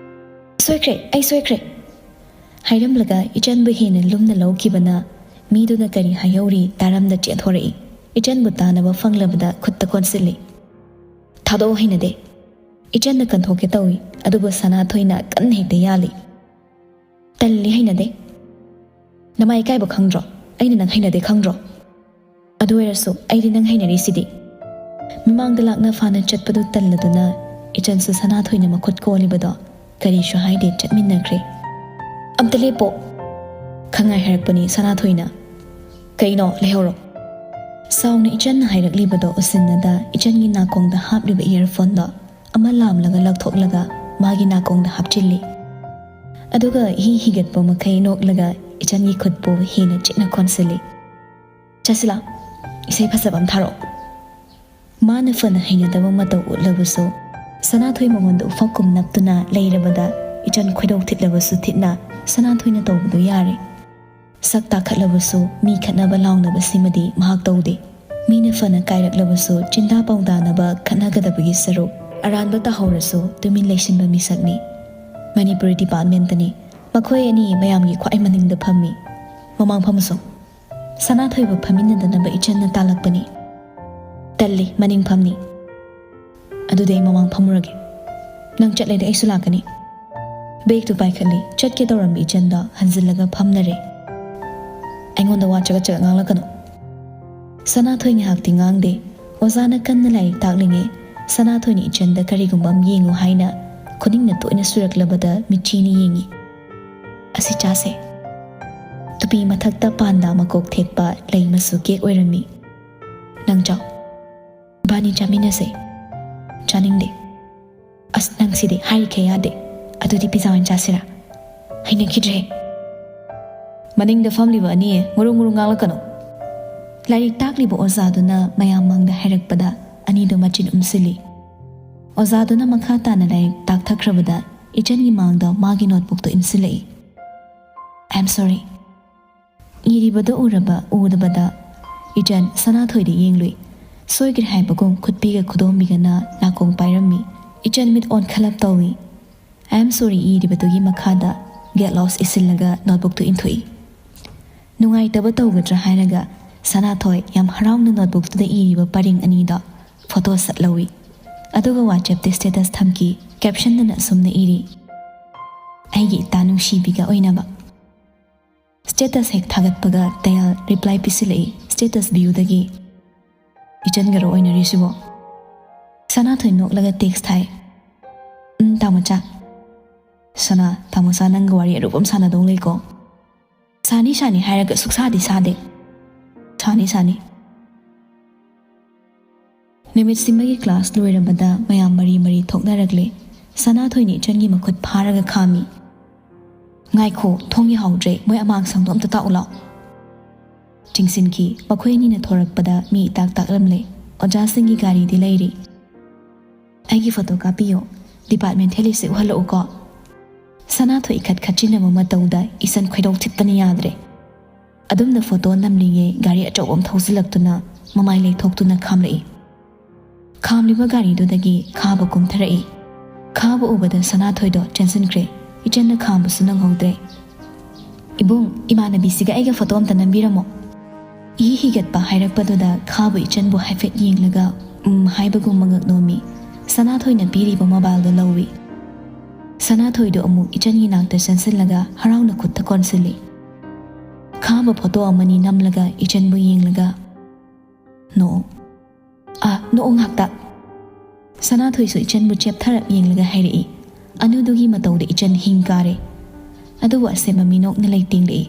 "ꯁꯣꯏꯈ꯭ꯔꯦ, ꯑꯩ ꯁꯣꯏꯈ꯭ꯔꯦ!" ꯍꯥꯏꯔꯝꯂꯒ ꯏꯆꯟꯕꯨ ꯍꯦꯟꯅ ꯂꯨꯝꯅ ꯂꯧꯈꯤꯕꯅ ꯃꯤꯗꯨꯅ ꯀꯔꯤ ꯍꯥꯏꯍꯧꯔꯤ ꯇꯥꯔꯝꯗ ꯆꯦꯟꯊꯣꯔꯛꯏ꯫ ꯏꯆꯟꯕꯨ ꯇꯥꯅꯕ ꯐꯪꯂꯕꯗ ꯈꯨꯠꯇ ꯀꯣꯟꯁꯤꯜꯂꯤ꯫ "ꯊꯥꯗꯣꯛꯑꯣ, ꯍꯩꯅꯗꯦ!" ꯏꯆꯟꯅ ꯀꯟꯊꯣꯛꯀꯦ ꯇꯧꯏ, ꯑꯗꯨꯕꯨ ꯁꯅꯥꯊꯣꯏꯅ ꯀꯟꯅ ꯍꯦꯛꯇ ꯌꯥꯜꯂꯤ꯫ "ꯇꯜꯂꯤ, ꯍꯩꯅꯗꯦ꯫ ꯅꯃꯥꯏ ꯏꯀꯥꯏꯕ ꯈꯪꯗ꯭ꯔꯣ? ꯑꯩꯅ ꯅꯪ ꯍꯩꯅꯗꯦ ꯈꯪꯗ꯭ꯔꯣ? ꯑꯗꯨ ꯑꯣꯏꯔꯁꯨ ꯑꯩꯗꯤ ꯅꯪ ꯍꯩꯅꯔꯤꯁꯤꯗꯤ꯫" ꯃꯃꯥꯡꯗ ꯂꯥꯛꯅ ꯐꯥꯅ ꯆꯠꯄꯗꯨ ꯇꯜꯂꯗꯨꯅ ꯏꯆꯟꯁꯨ ꯁꯅꯥꯊꯣꯏꯅ ꯃꯈꯨꯠ ꯀꯣꯜꯂꯤꯕꯗꯣ ꯀꯔꯤꯁꯨ ꯍꯥꯏꯗꯦ, ꯆꯠꯃꯤꯟꯅꯈ꯭ꯔꯦ꯫ "ꯑꯝꯇ ꯂꯦꯞꯄꯣ!" ꯈꯪꯉꯥꯏ ꯍꯥꯏꯔꯛꯄꯅꯤ ꯁꯅꯥꯊꯣꯏꯅ꯫ "ꯀꯩꯅꯣ? ꯂꯩꯍꯧꯔꯣ!" ꯁꯥꯎꯅ ꯏꯆꯟꯅ ꯍꯥꯏꯔꯛꯂꯤꯕꯗꯣ ꯎꯁꯤꯟꯅꯗ ꯏꯆꯟꯒꯤ ꯅꯥꯀꯣꯡꯗ ꯍꯥꯞꯂꯤꯕ ꯏꯌꯔꯐꯣꯟꯗꯣ ꯑꯃ ꯂꯥꯝꯂꯒ ꯂꯧꯊꯣꯛꯂꯒ ꯃꯥꯒꯤ ꯅꯥꯀꯣꯡꯗ ꯍꯥꯞꯆꯤꯜꯂꯤ꯫ ꯑꯗꯨꯒ ꯍꯤ ꯍꯤꯒꯠꯄ ꯃꯈꯩ ꯅꯣꯛꯂꯒ ꯏꯆꯟꯒꯤ ꯈꯨꯠꯄꯨ ꯍꯦꯟꯅ ꯆꯤꯛꯅ ꯀꯣꯟꯁꯤꯜꯂꯤ꯫ "ꯆꯥꯁꯤꯂꯥ, ꯏꯁꯩ ꯐꯖꯕ ꯑꯃ ꯊꯥꯔꯛꯑꯣ꯫" ꯃꯥꯅ ꯐꯅ ꯍꯩꯅꯗꯕ ꯃꯇꯧ ꯎꯠꯂꯕꯁꯨ, ꯁꯅꯥꯊꯣꯏ ꯃꯉꯣꯟꯗ ꯎꯐꯛ ꯀꯨꯝ ꯅꯞꯇꯨꯅ ꯂꯩꯔꯕꯗ ꯏꯆꯟ ꯈꯣꯏꯗꯧ ꯊꯤꯠꯂꯕꯁꯨ ꯊꯤꯠꯅ ꯁꯅꯥꯊꯣꯏꯅ ꯇꯧꯕꯗꯨ ꯌꯥꯔꯦ꯫ ꯁꯛ ꯇꯥꯈꯠꯂꯕꯁꯨ ꯃꯤ ꯈꯠꯅꯕ ꯂꯥꯎꯅꯕꯁꯤꯃꯗꯤ ꯃꯍꯥꯛ ꯇꯧꯗꯦ꯫ ꯃꯤꯅ ꯐꯅ ꯀꯥꯏꯔꯛꯂꯕꯁꯨ ꯆꯤꯟꯗꯥ ꯄꯥꯎꯗꯥꯅꯕ ꯈꯠꯅꯒꯗꯕꯒꯤ ꯁꯔꯨꯛ ꯑꯔꯥꯟꯕ ꯇꯥꯍꯧꯔꯁꯨ ꯇꯨꯃꯤꯟ ꯂꯩꯁꯤꯟꯕ ꯃꯤꯁꯛꯅꯤ꯫ ꯃꯅꯤꯄꯨꯔꯤ ꯗꯤꯄꯥꯔꯠꯃꯦꯟꯇꯅꯤ꯫ ꯃꯈꯣꯏ ꯑꯅꯤ ꯃꯌꯥꯝꯒꯤ ꯈ꯭ꯋꯥꯏ ꯃꯅꯤꯡꯗ ꯐꯝꯃꯤ꯫ ꯃꯃꯥꯡ ꯐꯝꯃꯁꯨ꯫ ꯁꯅꯥꯊꯣꯏꯕꯨ ꯐꯝꯃꯤꯟꯅꯗꯅꯕ ꯏꯆꯟꯅ ꯇꯥꯜꯂꯛꯄꯅꯤ꯫ "ꯇꯜꯂꯤ, ꯃꯅꯤꯡ ꯐꯝꯅꯤ꯫" "ꯑꯗꯨꯗꯤ ꯑꯩ ꯃꯃꯥꯡ ꯐꯝꯃꯨꯔꯒꯦ꯫ ꯅꯪ ꯆꯠꯂꯗꯤ ꯑꯩꯁꯨ ꯂꯥꯛꯀꯅꯤ꯫" ꯕꯦꯒꯇꯨ ꯄꯥꯏꯈꯠꯂꯤ꯫ ꯆꯠꯀꯦ ꯇꯧꯔꯝꯕ ꯏꯆꯟꯗ ꯍꯟꯖꯤꯜꯂꯒ ꯐꯝꯅꯔꯦ꯫ "ꯑꯩꯉꯣꯟꯗ ꯋꯥ ꯆꯒꯠ ꯆꯒꯠ ꯉꯥꯡꯂꯛꯀꯅꯨ꯫" ꯁꯅꯥꯊꯣꯏ ꯉꯥꯏꯍꯥꯛꯇꯤ ꯉꯥꯡꯗꯦ꯫ ꯑꯣꯖꯥꯅ ꯀꯟꯅ ꯂꯥꯏꯔꯤꯛ ꯇꯥꯛꯂꯤꯉꯩ ꯁꯅꯥꯊꯣꯏꯅ ꯏꯆꯟꯗ ꯀꯔꯤꯒꯨꯝꯕ ꯑꯃ ꯌꯦꯡꯉꯨ ꯍꯥꯏꯅ ꯈꯨꯅꯤꯡꯅ ꯇꯣꯏꯅ ꯁꯨꯔꯛꯂꯕꯗ ꯃꯤꯠꯆꯤꯅ ꯌꯦꯡꯉꯤ꯫ "ꯑꯁꯤ ꯆꯥꯁꯦ꯫" ꯇꯨꯄꯤ ꯃꯊꯛꯇ ꯄꯥꯟꯗꯥ ꯃꯀꯣꯛ ꯊꯦꯠꯄ ꯂꯩ ꯃꯆꯨ ꯀꯦꯛ ꯑꯣꯏꯔꯝꯃꯤ꯫ "ꯅꯪ ꯆꯥꯎ꯫" "ꯏꯕꯥꯅꯤ ꯆꯥꯃꯤꯟꯅꯁꯦ꯫" "ꯆꯥꯅꯤꯡꯗꯦ꯫" "ꯑꯁ, ꯅꯪꯁꯤꯗꯤ ꯍꯥꯏꯔꯤꯈꯩ ꯌꯥꯗꯦ꯫ ꯑꯗꯨꯗꯤ ꯄꯤꯖꯥ ꯑꯣꯏꯅ ꯆꯥꯁꯤꯔꯥ?" "ꯍꯩꯅꯈꯤꯗ꯭ꯔꯦ꯫" "ꯃꯅꯤꯡꯗ ꯐꯝꯂꯤꯕ ꯑꯅꯤ ꯉꯨꯔꯨ ꯉꯨꯔꯨ ꯉꯥꯡꯂꯛꯀꯅꯨ꯫" ꯂꯥꯏꯔꯤꯛ ꯇꯥꯛꯂꯤꯕ ꯑꯣꯖꯥꯗꯨꯅ ꯃꯌꯥꯝ ꯃꯥꯡꯗ ꯍꯥꯏꯔꯛꯄꯗ ꯑꯅꯤꯗꯨ ꯃꯆꯤꯟ ꯎꯝꯁꯤꯜꯂꯤ꯫ ꯑꯣꯖꯥꯗꯨꯅ ꯃꯈꯥ ꯇꯥꯅ ꯂꯥꯏꯔꯤꯛ ꯇꯥꯛꯊꯈ꯭ꯔꯕꯗ ꯏꯆꯟꯒꯤ ꯃꯥꯡꯗ ꯃꯥꯒꯤ ꯅꯣꯠꯕꯨꯛꯇꯨ ꯏꯟꯁꯤꯜꯂꯛꯏ꯫ "I am sorry꯫" ꯏꯔꯤꯕꯗꯨ ꯎꯔꯕ ꯎꯗꯕꯗ ꯏꯆꯟ ꯁꯅꯥꯊꯣꯏꯗ ꯌꯦꯡꯂꯨꯏ꯫ ꯁꯣꯏꯈ꯭ꯔꯦ ꯍꯥꯏꯕꯒꯨꯝ ꯈꯨꯠꯄꯤꯒ ꯈꯨꯗꯣꯝꯕꯤꯒꯅ ꯅꯥꯀꯣꯡ ꯄꯥꯏꯔꯝꯃꯤ꯫ ꯏꯆꯟ ꯃꯤꯠ ꯑꯣꯟꯈꯠꯂꯞ ꯇꯧꯏ꯫ "I am sorry" ꯏꯔꯤꯕꯗꯨꯒꯤ ꯃꯈꯥꯗ "Get lost" ꯏꯁꯤꯜꯂꯒ ꯅꯣꯠꯕꯨꯛꯇꯨ ꯏꯟꯊꯣꯛꯏ꯫ ꯅꯨꯡꯉꯥꯏꯇꯕ ꯇꯧꯒꯗ꯭ꯔꯥ ꯍꯥꯏꯔꯒ ꯁꯅꯥꯊꯣꯏ ꯌꯥꯝ ꯍꯔꯥꯎꯅ ꯅꯣꯠꯕꯨꯛꯇꯨꯗ ꯏꯔꯤꯕ ꯄꯔꯤꯡ ꯑꯅꯤꯗꯣ ꯐꯣꯇꯣ ꯁꯠ ꯂꯧꯏ꯫ ꯑꯗꯨꯒ WhatsApp-ꯇ status ꯊꯝꯈꯤ꯫ ꯀꯦꯞꯁꯟꯗꯅ ꯑꯁꯨꯝꯅ ꯏꯔꯤ, "ꯑꯩꯒꯤ ꯏꯇꯥ ꯅꯨꯡꯁꯤꯕꯤꯒ ꯑꯣꯏꯅꯕ꯫" Status ꯍꯦꯛ ꯊꯥꯒꯠꯄꯒ ꯇꯌꯥꯜ reply ꯄꯤꯁꯤꯜꯂꯛꯏ꯫ Status view-ꯗꯒꯤ, "ꯏꯆꯟꯒꯔꯣ ꯑꯣꯏꯅꯔꯤꯁꯤꯕꯣ?" ꯁꯅꯥꯊꯣꯏ ꯅꯣꯛꯂꯒ text ꯊꯥꯏ, "ꯎꯝ, ꯇꯥꯃꯣꯆꯥ꯫" "ꯁꯅꯥ, ꯇꯥꯃꯣꯆꯥ ꯅꯪꯒ ꯋꯥꯔꯤ ꯑꯔꯨꯕ ꯑꯃ ꯁꯥꯟꯅꯗꯧ ꯂꯩꯀꯣ꯫" "ꯁꯥꯅꯤ ꯁꯥꯅꯤ ꯍꯥꯏꯔꯒ ꯁꯨꯛꯁꯥꯗꯤ ꯁꯥꯗꯦ꯫" "ꯁꯥꯅꯤ ꯁꯥꯅꯤ꯫" ꯅꯨꯃꯤꯠꯁꯤꯃꯒꯤ class ꯂꯣꯏꯔꯕꯗ ꯃꯌꯥꯝ ꯃꯔꯤ ꯃꯔꯤ ꯊꯣꯛꯅꯔꯛꯂꯦ꯫ ꯁꯅꯥꯊꯣꯏꯅ ꯏꯆꯟꯒꯤ ꯃꯈꯨꯠ ꯐꯥꯔꯒ ꯈꯥꯝꯃꯤ꯫ "ꯉꯥꯏꯈꯣ, ꯊꯣꯡ ꯌꯥꯍꯧꯗ꯭ꯔꯦ, ꯃꯣꯏ ꯑꯃꯥꯡꯁꯪꯗꯣ ꯑꯝꯇ ꯇꯥꯛꯎ ꯂꯥꯎ꯫" ꯆꯤꯡꯁꯤꯟꯈꯤ꯫ ꯃꯈꯣꯏ ꯑꯅꯤꯅ ꯊꯣꯔꯛꯄꯗ ꯃꯤ ꯏꯇꯥꯛ ꯇꯥꯛꯂꯝꯂꯦ꯫ ꯑꯣꯖꯥꯁꯤꯡꯒꯤ ꯒꯥꯔꯤꯗꯤ ꯂꯩꯔꯤ꯫ "ꯑꯩꯒꯤ photo ꯀꯥꯞꯄꯤꯌꯣ, department head ꯁꯦ ꯎꯍꯜꯂꯛꯎꯀꯣ꯫" ꯁꯅꯥꯊꯣꯏ ꯏꯈꯠ ꯈꯠꯆꯤꯟꯅꯕ ꯃꯇꯧꯗ ꯏꯆꯟ ꯈꯣꯏꯗꯧ ꯊꯤꯠꯄꯅ ꯌꯥꯗ꯭ꯔꯦ꯫ ꯑꯗꯨꯝꯅ ꯐꯣꯇꯣ ꯅꯝꯂꯤꯉꯩ ꯒꯥꯔꯤ ꯑꯆꯧꯕ ꯑꯃ ꯊꯧꯖꯤꯜꯂꯛꯇꯨꯅ ꯃꯃꯥꯏ ꯂꯩꯊꯣꯛꯇꯨꯅ ꯈꯥꯝꯂꯛꯏ꯫ ꯈꯥꯝꯂꯤꯕ ꯒꯥꯔꯤꯗꯨꯗꯒꯤ ꯈꯥꯕ ꯀꯨꯝꯊꯔꯛꯏ꯫ ꯈꯥꯕ ꯎꯕꯗ ꯁꯅꯥꯊꯣꯏꯗꯣ ꯆꯦꯟꯁꯤꯟꯈ꯭ꯔꯦ꯫ ꯏꯆꯟꯅ ꯈꯥꯝꯕꯁꯨ ꯅꯪꯍꯧꯗ꯭ꯔꯦ꯫ "ꯏꯕꯨꯡ, ꯏꯃꯥꯟꯅꯕꯤꯁꯤꯒ ꯑꯩꯒ ꯐꯣꯇꯣ ꯑꯝꯇ ꯅꯝꯕꯤꯔꯝꯃꯣ?" ꯏ ꯍꯤꯒꯠꯄ ꯍꯥꯏꯔꯛꯄꯗꯨꯗ ꯈꯥꯕ ꯏꯆꯟꯕꯨ ꯍꯥꯏꯐꯦꯠ ꯌꯦꯡꯂꯒ "ꯎꯝ" ꯍꯥꯏꯕꯒꯨꯝ ꯃꯉꯛ ꯅꯣꯝꯃꯤ꯫ ꯁꯅꯥꯊꯣꯏꯅ ꯄꯤꯔꯤꯕ ꯃꯣꯕꯥꯏꯜꯗꯣ ꯂꯧꯏ꯫ ꯁꯅꯥꯊꯣꯏꯗꯣ ꯑꯃꯨꯛ ꯏꯆꯟꯒꯤ ꯅꯥꯛꯇ ꯆꯪꯁꯤꯜꯂꯒ ꯍꯔꯥꯎꯅ ꯈꯨꯠꯇ ꯀꯣꯟꯁꯤꯜꯂꯤ꯫ ꯈꯥꯕ ꯐꯣꯇꯣ ꯑꯃꯅꯤ ꯅꯝꯂꯒ ꯏꯆꯟꯕꯨ ꯌꯦꯡꯂꯒ "ꯅꯣꯛꯑꯣ, ꯑꯥ, ꯅꯣꯛꯑꯣ ꯉꯥꯛꯇ"꯫ ꯁꯅꯥꯊꯣꯏꯁꯨ ꯏꯆꯟꯕꯨ ꯆꯦꯞꯊꯔꯞ ꯌꯦꯡꯂꯒ ꯍꯥꯏꯔꯛꯏ꯫ ꯑꯅꯨꯗꯨꯒꯤ ꯃꯇꯧꯗ ꯏꯆꯟ ꯍꯤꯡ ꯀꯥꯔꯦ꯫ ꯑꯗꯨꯕꯨ ꯑꯁꯦꯝꯕ ꯃꯤꯅꯣꯛꯅ ꯂꯩꯇꯦꯡꯂꯛꯏ꯫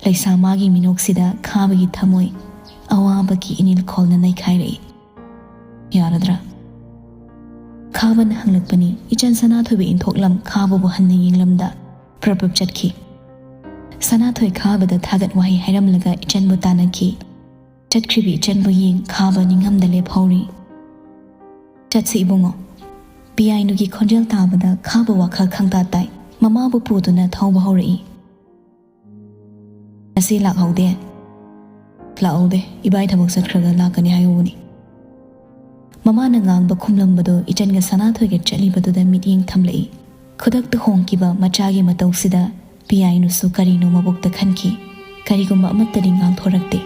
ꯂꯩꯁꯥ ꯃꯥꯒꯤ ꯃꯤꯅꯣꯛꯁꯤꯗ ꯈꯥꯕꯒꯤ ꯊꯃꯣꯏ ꯑꯋꯥꯕꯒꯤ ꯏꯅꯤꯜ ꯈꯣꯜꯅ ꯅꯩꯈꯥꯏꯔꯛꯏ꯫ "ꯌꯥꯔꯗ꯭ꯔꯥ?" ꯈꯥꯕꯅ ꯍꯪꯂꯛꯄꯅꯤ꯫ ꯏꯆꯟ ꯁꯅꯥꯊꯣꯏꯕꯨ ꯏꯟꯊꯣꯛꯂꯝ ꯈꯥꯕꯕꯨ ꯍꯟꯅ ꯌꯦꯡꯂꯝꯗ ꯄ꯭ꯔꯞ ꯄ꯭ꯔꯞ ꯆꯠꯈꯤ꯫ ꯁꯅꯥꯊꯣꯏ ꯈꯥꯕꯗ ꯊꯥꯒꯠ ꯋꯥꯍꯩ ꯍꯥꯏꯔꯝꯂꯒ ꯏꯆꯟꯕꯨ ꯇꯥꯟꯅꯈꯤ꯫ ꯆꯠꯈ꯭ꯔꯤꯕꯤ ꯏꯆꯟꯕꯨ ꯌꯦꯡ ꯈꯥꯕ ꯅꯤꯡꯉꯝꯗ ꯂꯦꯞꯍꯧꯔꯤ꯫ "ꯆꯠꯁꯤ ꯏꯕꯨꯡꯉꯣ"꯫ ꯄꯤꯌꯥꯏꯅꯨꯒꯤ ꯈꯣꯟꯖꯦꯜ ꯇꯥꯕꯗ ꯈꯥꯕ ꯋꯥꯈꯜ ꯈꯪꯇꯥ ꯇꯥꯏ꯫ ꯃꯃꯥꯕꯨ ꯄꯨꯗꯨꯅ ꯊꯧꯕ ꯍꯧꯔꯛꯏ꯫ "ꯉꯁꯤ ꯂꯥꯛꯍꯧꯗꯦ"꯫ "ꯂꯥꯛꯍꯧꯗꯦ, ꯏꯕꯥꯏ ꯊꯕꯛ ꯆꯠꯈ꯭ꯔꯒ ꯂꯥꯛꯀꯅꯤ ꯍꯥꯏꯍꯧꯕꯅꯤ"꯫ ꯃꯃꯥꯅ ꯉꯥꯡꯕ ꯈꯨꯝꯂꯝꯕꯗꯨ ꯏꯆꯟꯒ ꯁꯅꯥꯊꯣꯏꯒ ꯆꯠꯂꯤꯕꯗꯨꯗ ꯃꯤꯠꯌꯦꯡ ꯊꯝꯂꯛꯏ꯫ ꯈꯨꯗꯛꯇ ꯍꯣꯡꯈꯤꯕ ꯃꯆꯥꯒꯤ ꯃꯇꯧꯁꯤꯗ ꯄꯤꯌꯥꯏꯅꯨꯁꯨ ꯀꯔꯤꯅꯣ ꯃꯕꯨꯛꯇ ꯈꯟꯈꯤ꯫ ꯀꯔꯤꯒꯨꯝꯕ ꯑꯃꯠꯇꯗꯤ ꯉꯥꯡꯊꯣꯔꯛꯇꯦ꯫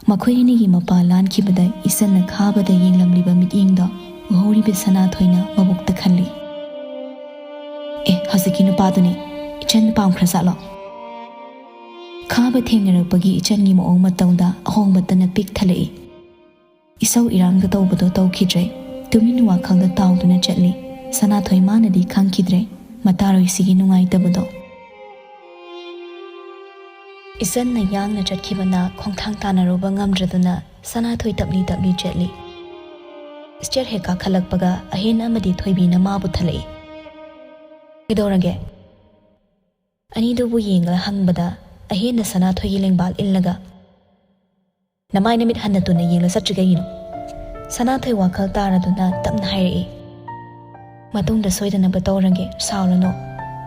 ꯃꯈꯣꯏ ꯑꯅꯤꯒꯤ ꯃꯄꯥ ꯂꯥꯟꯈꯤꯕꯗ ꯏꯆꯟꯅ ꯈꯥꯕꯗ ꯌꯦꯡꯂꯝꯂꯤꯕ ꯃꯤꯠꯌꯦꯡꯗꯣ ꯎꯍꯧꯔꯤꯕ ꯁꯅꯥꯊꯣꯏꯅ ꯃꯕꯨꯛꯇ ꯈꯜꯂꯤ꯫ "ꯑꯦ, ꯍꯧꯖꯤꯛꯀꯤ ꯅꯨꯄꯥꯗꯨꯅꯤ꯫ ꯏꯆꯟ ꯄꯥꯝꯈ꯭ꯔꯖꯥꯠꯂꯣ?" ꯈꯥꯕ ꯊꯦꯡꯅꯔꯛꯄꯒꯤ ꯏꯆꯟꯒꯤ ꯃꯑꯣꯡ ꯃꯇꯧꯗ ꯑꯍꯣꯡꯕꯇꯅ ꯄꯤꯛ ꯊꯜꯂꯛꯏ꯫ ꯏꯁꯧ ꯏꯔꯥꯡꯗ ꯇꯧꯕꯗꯣ ꯇꯧꯈꯤꯗ꯭ꯔꯦ꯫ ꯇꯨꯃꯤꯟ ꯋꯥꯈꯜꯗ ꯇꯥꯎꯗꯨꯅ ꯆꯠꯂꯤ꯫ ꯁꯅꯥꯊꯣꯏ ꯃꯥꯅꯗꯤ ꯈꯪꯈꯤꯗ꯭ꯔꯦ ꯃꯇꯥꯔꯣꯏꯁꯤꯒꯤ ꯅꯨꯡꯉꯥꯏꯇꯕꯗꯣ꯫ ꯏꯆꯟꯅ ꯌꯥꯡꯅ ꯆꯠꯈꯤꯕꯅ ꯈꯣꯡꯊꯥꯡ ꯇꯥꯅꯔꯨꯕ ꯉꯝꯗ꯭ꯔꯗꯨꯅ ꯁꯅꯥꯊꯣꯏ ꯇꯞꯂꯤ ꯇꯞꯂꯤ ꯆꯠꯂꯤ꯫ ꯁ꯭ꯇꯦꯌꯔ ꯍꯦꯛ ꯀꯥꯈꯠꯂꯛꯄꯒ ꯑꯍꯦꯟ ꯑꯃꯗꯤ ꯊꯣꯏꯕꯤꯅ ꯃꯥꯕꯨ ꯊꯜꯂꯛꯏ꯫ "ꯀꯩꯗꯧꯔꯒꯦ?" ꯑꯅꯤꯗꯨꯕꯨ ꯌꯦꯡꯂꯒ ꯍꯪꯕꯗ ꯑꯍꯦꯟꯅ ꯁꯅꯥꯊꯣꯏꯒꯤ ꯂꯦꯡꯕꯥꯜ ꯏꯜꯂꯒ, "ꯅꯃꯥꯏ ꯅꯃꯤꯠ ꯍꯟꯅ ꯇꯨꯅ ꯌꯦꯡꯂ ꯆꯠꯇ꯭ꯔꯤ ꯀꯩꯒꯤꯅꯣ?" ꯁꯅꯥꯊꯣꯏ ꯋꯥꯈꯜ ꯇꯥꯔꯗꯨꯅ ꯇꯞꯅ ꯍꯥꯏꯔꯛꯏ꯫ "ꯃꯇꯨꯡꯗ ꯁꯣꯏꯗꯅꯕ ꯇꯧꯔꯒꯦ, ꯁꯥꯎꯔꯅꯨ꯫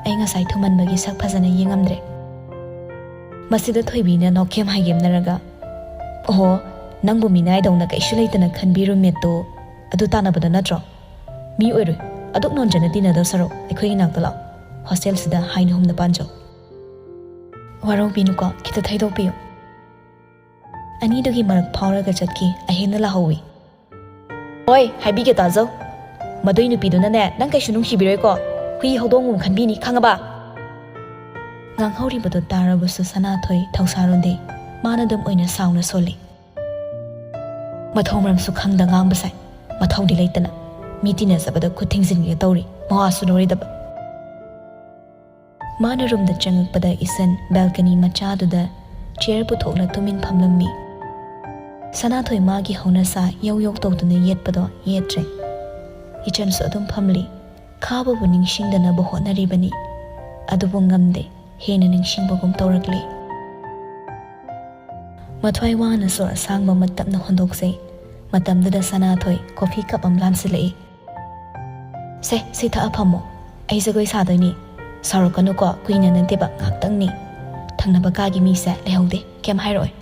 ꯑꯩ ꯉꯁꯥꯏ ꯊꯨꯃꯟꯕꯒꯤ ꯁꯛ ꯐꯖꯅ ꯌꯦꯡꯉꯝꯗ꯭ꯔꯦ꯫" ꯃꯁꯤꯗ ꯊꯣꯏꯕꯤꯅ ꯅꯣꯛꯈꯦꯝ ꯍꯥꯏꯒꯦꯝꯅꯔꯒ, "ꯑꯣꯍꯣ, ꯅꯪꯕꯨ ꯃꯤꯅꯥꯏꯗꯧꯅ ꯀꯩꯁꯨ ꯂꯩꯇꯅ ꯈꯟꯕꯤ roommate ꯇꯨ ꯑꯗꯨ ꯇꯥꯟꯅꯕꯗ ꯅꯠꯇ꯭ꯔꯣ? ꯃꯤ ꯑꯣꯏꯔꯣꯏ, ꯑꯗꯨꯛ ꯅꯣꯟꯖꯅ ꯇꯤꯟꯅꯗꯧ ꯁꯔꯨꯛ ꯑꯩꯈꯣꯏꯒꯤ ꯅꯥꯛꯇ ꯂꯥꯛꯑꯣ, hostel ꯁꯤꯗ ꯍꯥꯏꯅ ꯍꯨꯝꯅ ꯄꯥꯟꯖꯧ꯫" "ꯋꯥꯔꯧꯕꯤꯅꯨꯀꯣ, ꯈꯤꯇ ꯊꯩꯗꯣꯛꯄꯤꯌꯨ꯫" ꯑꯅꯤꯗꯨꯒꯤ ꯃꯔꯛ ꯐꯥꯎꯔꯒ ꯆꯠꯈꯤ꯫ ꯑꯍꯦꯟꯗ ꯂꯥꯍꯧꯋꯤ꯫ "ꯍꯣꯏ, ꯍꯥꯏꯕꯤꯒꯦ ꯇꯥꯖꯧ꯫ ꯃꯗꯨꯏ ꯅꯨꯄꯤꯗꯨꯅꯅꯦ ꯅꯪ ꯀꯩꯁꯨ ꯅꯨꯡꯁꯤꯕꯤꯔꯣꯏꯀꯣ꯫ ꯍꯨꯏ ꯍꯧꯗꯣꯡꯒꯨꯝ ꯈꯟꯕꯤꯅꯤ, ꯈꯪꯉꯕ?" ꯉꯥꯡꯍꯧꯔꯤꯕꯗꯨ ꯇꯥꯔꯕꯁꯨ ꯁꯅꯥꯊꯣꯏ ꯊꯧꯁꯥꯔꯨꯗꯦ꯫ ꯃꯥꯅ ꯑꯗꯨꯝ ꯑꯣꯏꯅ ꯁꯥꯎꯅ ꯁꯣꯜꯂꯤ꯫ ꯃꯊꯧ ꯃꯔꯝꯁꯨ ꯈꯪꯗ ꯉꯥꯡꯕ ꯁꯥꯏ꯫ ꯃꯊꯧꯗꯤ ꯂꯩꯇꯅ ꯃꯤ ꯇꯤꯟꯅꯖꯕꯗ ꯈꯨꯠ ꯊꯤꯡꯖꯤꯟꯒꯦ ꯇꯧꯔꯤ, ꯃꯋꯥꯁꯨ ꯂꯧꯔꯣꯏꯗꯕ꯫ ꯃꯥꯅ ꯔꯨꯝꯗ ꯆꯪꯉꯛꯄꯗ ꯏꯆꯟ ꯕꯦꯜꯀꯅꯤ ꯃꯆꯥꯗꯨꯗ ꯆꯤꯌꯔ ꯄꯨꯊꯣꯛꯂ ꯇꯨꯃꯤꯟ ꯐꯝꯂꯝꯃꯤ꯫ ꯁꯅꯥꯊꯣꯏ ꯃꯥꯒꯤ ꯍꯧꯅꯁꯥ ꯌꯧ ꯌꯧ ꯇꯧꯗꯨꯅ ꯌꯦꯠꯄꯗꯣ ꯌꯦꯠꯇ꯭ꯔꯦ꯫ ꯏꯆꯟꯁꯨ ꯑꯗꯨꯝ ꯐꯝꯂꯤ꯫ ꯈꯥꯕꯕꯨ ꯅꯤꯡꯁꯤꯡꯗꯅꯕ ꯍꯣꯠꯅꯔꯤꯕꯅꯤ꯫ ꯑꯗꯨꯕꯨ ꯉꯝꯗꯦ, ꯍꯦꯟꯅ ꯅꯤꯡꯁꯤꯡꯕꯒꯨꯝ ꯇꯧꯔꯛꯂꯤ꯫ ꯃꯊ꯭ꯋꯥꯏ ꯋꯥꯅ ꯁꯣꯔ ꯑꯁꯥꯡꯕ ꯑꯃ ꯇꯞꯅ ꯍꯣꯟꯗꯣꯛꯆꯩ꯫ ꯃꯇꯝꯗꯨꯗ ꯁꯅꯥꯊꯣꯏ ꯀꯣꯐꯤ ꯀꯞ ꯑꯃ ꯂꯥꯟꯁꯤꯜꯂꯛꯏ꯫ "ꯁꯦ, ꯁꯤ ꯊꯛꯑ ꯐꯝꯃꯣ꯫ ꯑꯩ ꯖꯒꯣꯏ ꯁꯥꯗꯣꯏꯅꯤ꯫ ꯁꯥꯎꯔꯛꯀꯅꯨꯀꯣ, ꯀꯨꯏꯅ ꯅꯠꯇꯦꯕ, ꯉꯥꯛꯇꯪꯅꯤ꯫ ꯊꯪꯅꯕ ꯀꯥꯒꯤ ꯃꯤꯁꯦ ꯂꯩꯍꯧꯗꯦ, ꯀꯩꯝ ꯍꯥꯏꯔꯛꯑꯣꯏ꯫"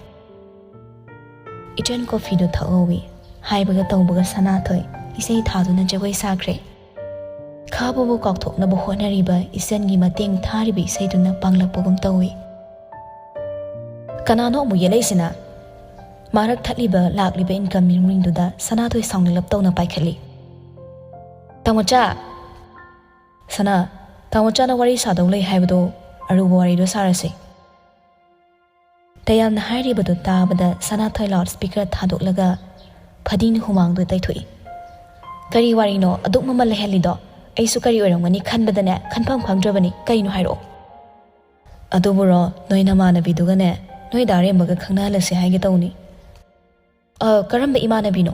ꯏꯆꯟ ꯀꯣꯐꯤꯗꯨ ꯊꯛꯍꯧꯏ꯫ ꯍꯥꯏꯕꯒ ꯇꯧꯕꯒ ꯁꯅꯥꯊꯣꯏ ꯏꯁꯩ ꯊꯥꯗꯨꯅ ꯖꯒꯣꯏ ꯁꯥꯈ꯭ꯔꯦ꯫ ꯈꯥꯕꯕꯨ ꯀꯥꯎꯊꯣꯛꯅꯕ ꯍꯣꯠꯅꯔꯤꯕ ꯏꯆꯟꯒꯤ ꯃꯇꯦꯡ ꯊꯥꯔꯤꯕ ꯏꯁꯩꯗꯨꯅ ꯄꯥꯡꯂꯛꯄꯒꯨꯝ ꯇꯧꯏ꯫ ꯀꯅꯥꯅꯣ ꯑꯃꯨꯛ ꯌꯦꯠꯂꯛꯏꯁꯤꯅ? ꯃꯥꯔꯛ ꯊꯠꯂꯤꯕ ꯂꯥꯛꯂꯤꯕ incoming ringꯗꯨꯗ ꯁꯅꯥꯊꯣꯏ ꯁꯥꯎꯅꯤꯡꯂꯞ ꯇꯧꯅ ꯄꯥꯏꯈꯠꯂꯤ꯫ "ꯇꯥꯃꯣꯆꯥ!" "ꯁꯅꯥ, ꯇꯥꯃꯣꯆꯥꯅ ꯋꯥꯔꯤ ꯁꯥꯗꯧ ꯂꯩ ꯍꯥꯏꯕꯗꯣ ꯑꯔꯨꯕ ꯋꯥꯔꯤꯗꯣ ꯁꯥꯔꯁꯤ꯫" ꯇꯌꯥꯝꯅ ꯍꯥꯏꯔꯤꯕꯗꯨ ꯇꯥꯕꯗ ꯁꯅꯥꯊꯣꯏ ꯂꯥꯎꯠ ꯁ꯭ꯄꯤꯀꯔ ꯊꯥꯗꯣꯛꯂꯒ ꯐꯗꯤꯅ ꯍꯨꯃꯥꯡꯗꯨ ꯇꯩꯊꯣꯛꯏ꯫ "ꯀꯔꯤ ꯋꯥꯔꯤꯅꯣ ꯑꯗꯨꯛ ꯃꯃꯜ ꯂꯩꯍꯜꯂꯤꯗꯣ? ꯑꯩꯁꯨ ꯀꯔꯤ ꯑꯣꯏꯔꯝꯒꯅꯤ ꯈꯟꯕꯗꯅꯦ ꯈꯟꯐꯝ ꯈꯪꯗ꯭ꯔꯕꯅꯤ꯫ ꯀꯩꯅꯣ ꯍꯥꯏꯔꯛꯑꯣ꯫" "ꯑꯗꯨꯕꯨꯔꯣ, ꯅꯣꯏ ꯅꯃꯥꯟꯅꯕꯤꯗꯨꯒꯅꯦ ꯅꯣꯏ ꯗꯥ ꯔꯦꯝꯕꯒ ꯈꯪꯅꯍꯜꯂꯁꯦ ꯍꯥꯏꯒꯦ ꯇꯧꯅꯤ꯫" "ꯑ, ꯀꯔꯝꯕ ꯏꯃꯥꯟꯅꯕꯤꯅꯣ?"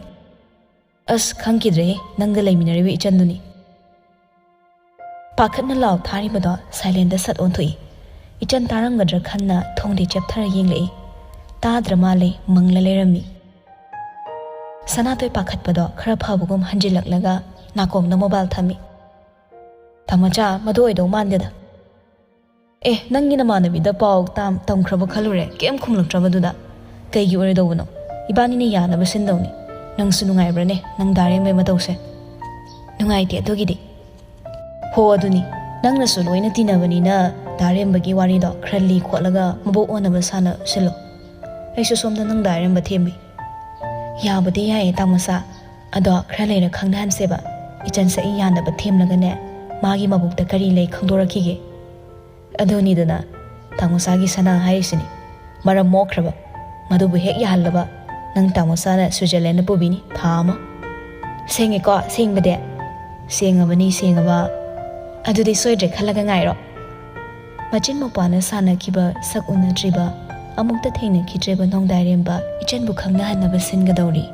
"ꯑꯁ, ꯈꯪꯈꯤꯗ꯭ꯔꯦꯍꯦ, ꯅꯪꯒ ꯂꯩꯃꯤꯟꯅꯔꯤꯕ ꯏꯆꯟꯗꯨꯅꯤ꯫" ꯄꯥꯈꯠꯅ ꯂꯥꯎ ꯊꯥꯔꯤꯕꯗꯣ ꯁꯥꯏꯂꯦꯟꯗ ꯁꯠ ꯑꯣꯟꯊꯣꯛꯏ꯫ ꯏꯆꯟ ꯇꯥꯔꯝꯒꯗ꯭ꯔꯥ ꯈꯟꯅ ꯊꯣꯡꯗꯩ ꯆꯦꯞꯊꯔ ꯌꯦꯡꯂꯛꯏ꯫ ꯇꯥꯗ꯭ꯔ ꯃꯥꯜꯂꯦ, ꯃꯪꯂ ꯂꯩꯔꯝꯃꯤ꯫ ꯁꯅꯥꯊꯣꯏ ꯄꯥꯈꯠꯄꯗꯣ ꯈꯔ ꯐꯕꯒꯨꯝ ꯍꯟꯖꯤꯜꯂꯛꯂꯒ ꯅꯥꯀꯣꯡꯗ ꯃꯣꯕꯥꯏꯜ ꯊꯝꯃꯤ꯫ "ꯇꯥꯃꯣꯆꯥ, ꯃꯗꯨ ꯑꯣꯏꯗꯧ ꯃꯥꯟꯗꯦꯗ꯫ ꯑꯦ, ꯅꯪꯒꯤ ꯅꯃꯥꯟꯅꯕꯤꯗ ꯄꯥꯎ ꯇꯝ-, ꯇꯝꯈ꯭ꯔꯕ ꯈꯜꯂꯨꯔꯦ, ꯀꯩꯝ ꯈꯨꯝꯂꯛꯇ꯭ꯔꯕꯗꯨꯗ꯫ ꯀꯩꯒꯤ ꯑꯣꯏꯔꯣꯏꯗꯧꯕꯅꯣ? ꯏꯕꯥꯅꯤꯅ ꯌꯥꯅꯕ ꯁꯤꯟꯗꯧꯅꯤ꯫ ꯅꯪꯁꯨ ꯅꯨꯡꯉꯥꯏꯕ꯭ꯔꯥꯅꯦ ꯅꯪ ꯗꯥ ꯔꯦꯝꯕꯩ ꯃꯇꯧꯁꯦ?" "ꯅꯨꯡꯉꯥꯏꯇꯦ ꯑꯗꯨꯒꯤꯗꯤ꯫" "ꯍꯣ ꯑꯗꯨꯅꯤ, ꯅꯪꯅꯁꯨ ꯂꯣꯏꯅ ꯇꯤꯟꯅꯕꯅꯤꯅ ꯗꯥ ꯔꯦꯝꯕꯒꯤ ꯋꯥꯔꯤꯗꯣ ꯈꯔ ꯂꯤ ꯈꯣꯠꯂꯒ ꯃꯕꯣꯛ ꯑꯣꯟꯅꯕ ꯁꯥꯟꯅ ꯁꯤꯜꯂꯣ꯫ ꯑꯩꯁꯨ ꯁꯣꯝꯗ ꯅꯪ ꯗꯥ ꯔꯦꯝꯕ ꯊꯦꯝꯃꯤ꯫" "ꯌꯥꯕꯨꯗꯤ ꯌꯥꯏꯌꯦ ꯇꯥꯃꯣꯆꯥ, ꯑꯗꯣ ꯈꯔ ꯂꯩꯔ ꯈꯪꯅꯍꯟꯁꯦꯕ꯫ ꯏꯆꯟꯁꯦ ꯑꯩ ꯌꯥꯅꯕ ꯊꯦꯝꯂꯒꯅꯦ, ꯃꯥꯒꯤ ꯃꯕꯨꯛꯇ ꯀꯔꯤ ꯂꯩ ꯈꯪꯗꯣꯔꯛꯈꯤꯒꯦ꯫" "ꯑꯗꯨꯅꯤꯗꯅ ꯇꯥꯃꯣꯆꯥꯒꯤ ꯁꯅꯥ ꯍꯥꯏꯔꯤꯁꯤꯅꯤ꯫ ꯃꯔꯝ ꯃꯣꯛꯈ꯭ꯔꯕ꯫ ꯃꯗꯨꯕꯨ ꯍꯦꯛ ꯌꯥꯍꯜꯂꯕ, ꯅꯪ ꯇꯥꯃꯣꯆꯥꯅ ꯁ꯭ꯋꯤꯖꯔꯂꯦꯟꯗ ꯄꯨꯕꯤꯅꯤ ꯊꯥ ꯑꯃ꯫" "ꯁꯦꯡꯉꯦꯀꯣ, ꯁꯦꯡꯕꯗꯤ?" "ꯁꯦꯡꯉꯕꯅꯤ, ꯁꯦꯡꯉꯕ꯫" "ꯑꯗꯨꯗꯤ ꯁꯣꯏꯗ꯭ꯔꯦ ꯈꯜꯂꯒ ꯉꯥꯏꯔꯣ꯫" ꯃꯆꯤꯟ ꯃꯧꯄ꯭ꯋꯥꯅ ꯁꯥꯟꯅꯈꯤꯕ ꯁꯛ ꯎꯅꯗ꯭ꯔꯤꯕ, ꯑꯃꯨꯛꯇ ꯊꯦꯡꯅꯈꯤꯗ꯭ꯔꯤꯕ ꯅꯣꯡꯗꯥꯏꯔꯦꯝꯕ ꯏꯆꯟꯕꯨ ꯈꯪꯅꯍꯟꯅꯕ ꯁꯤꯟꯒꯗꯧꯔꯤ꯫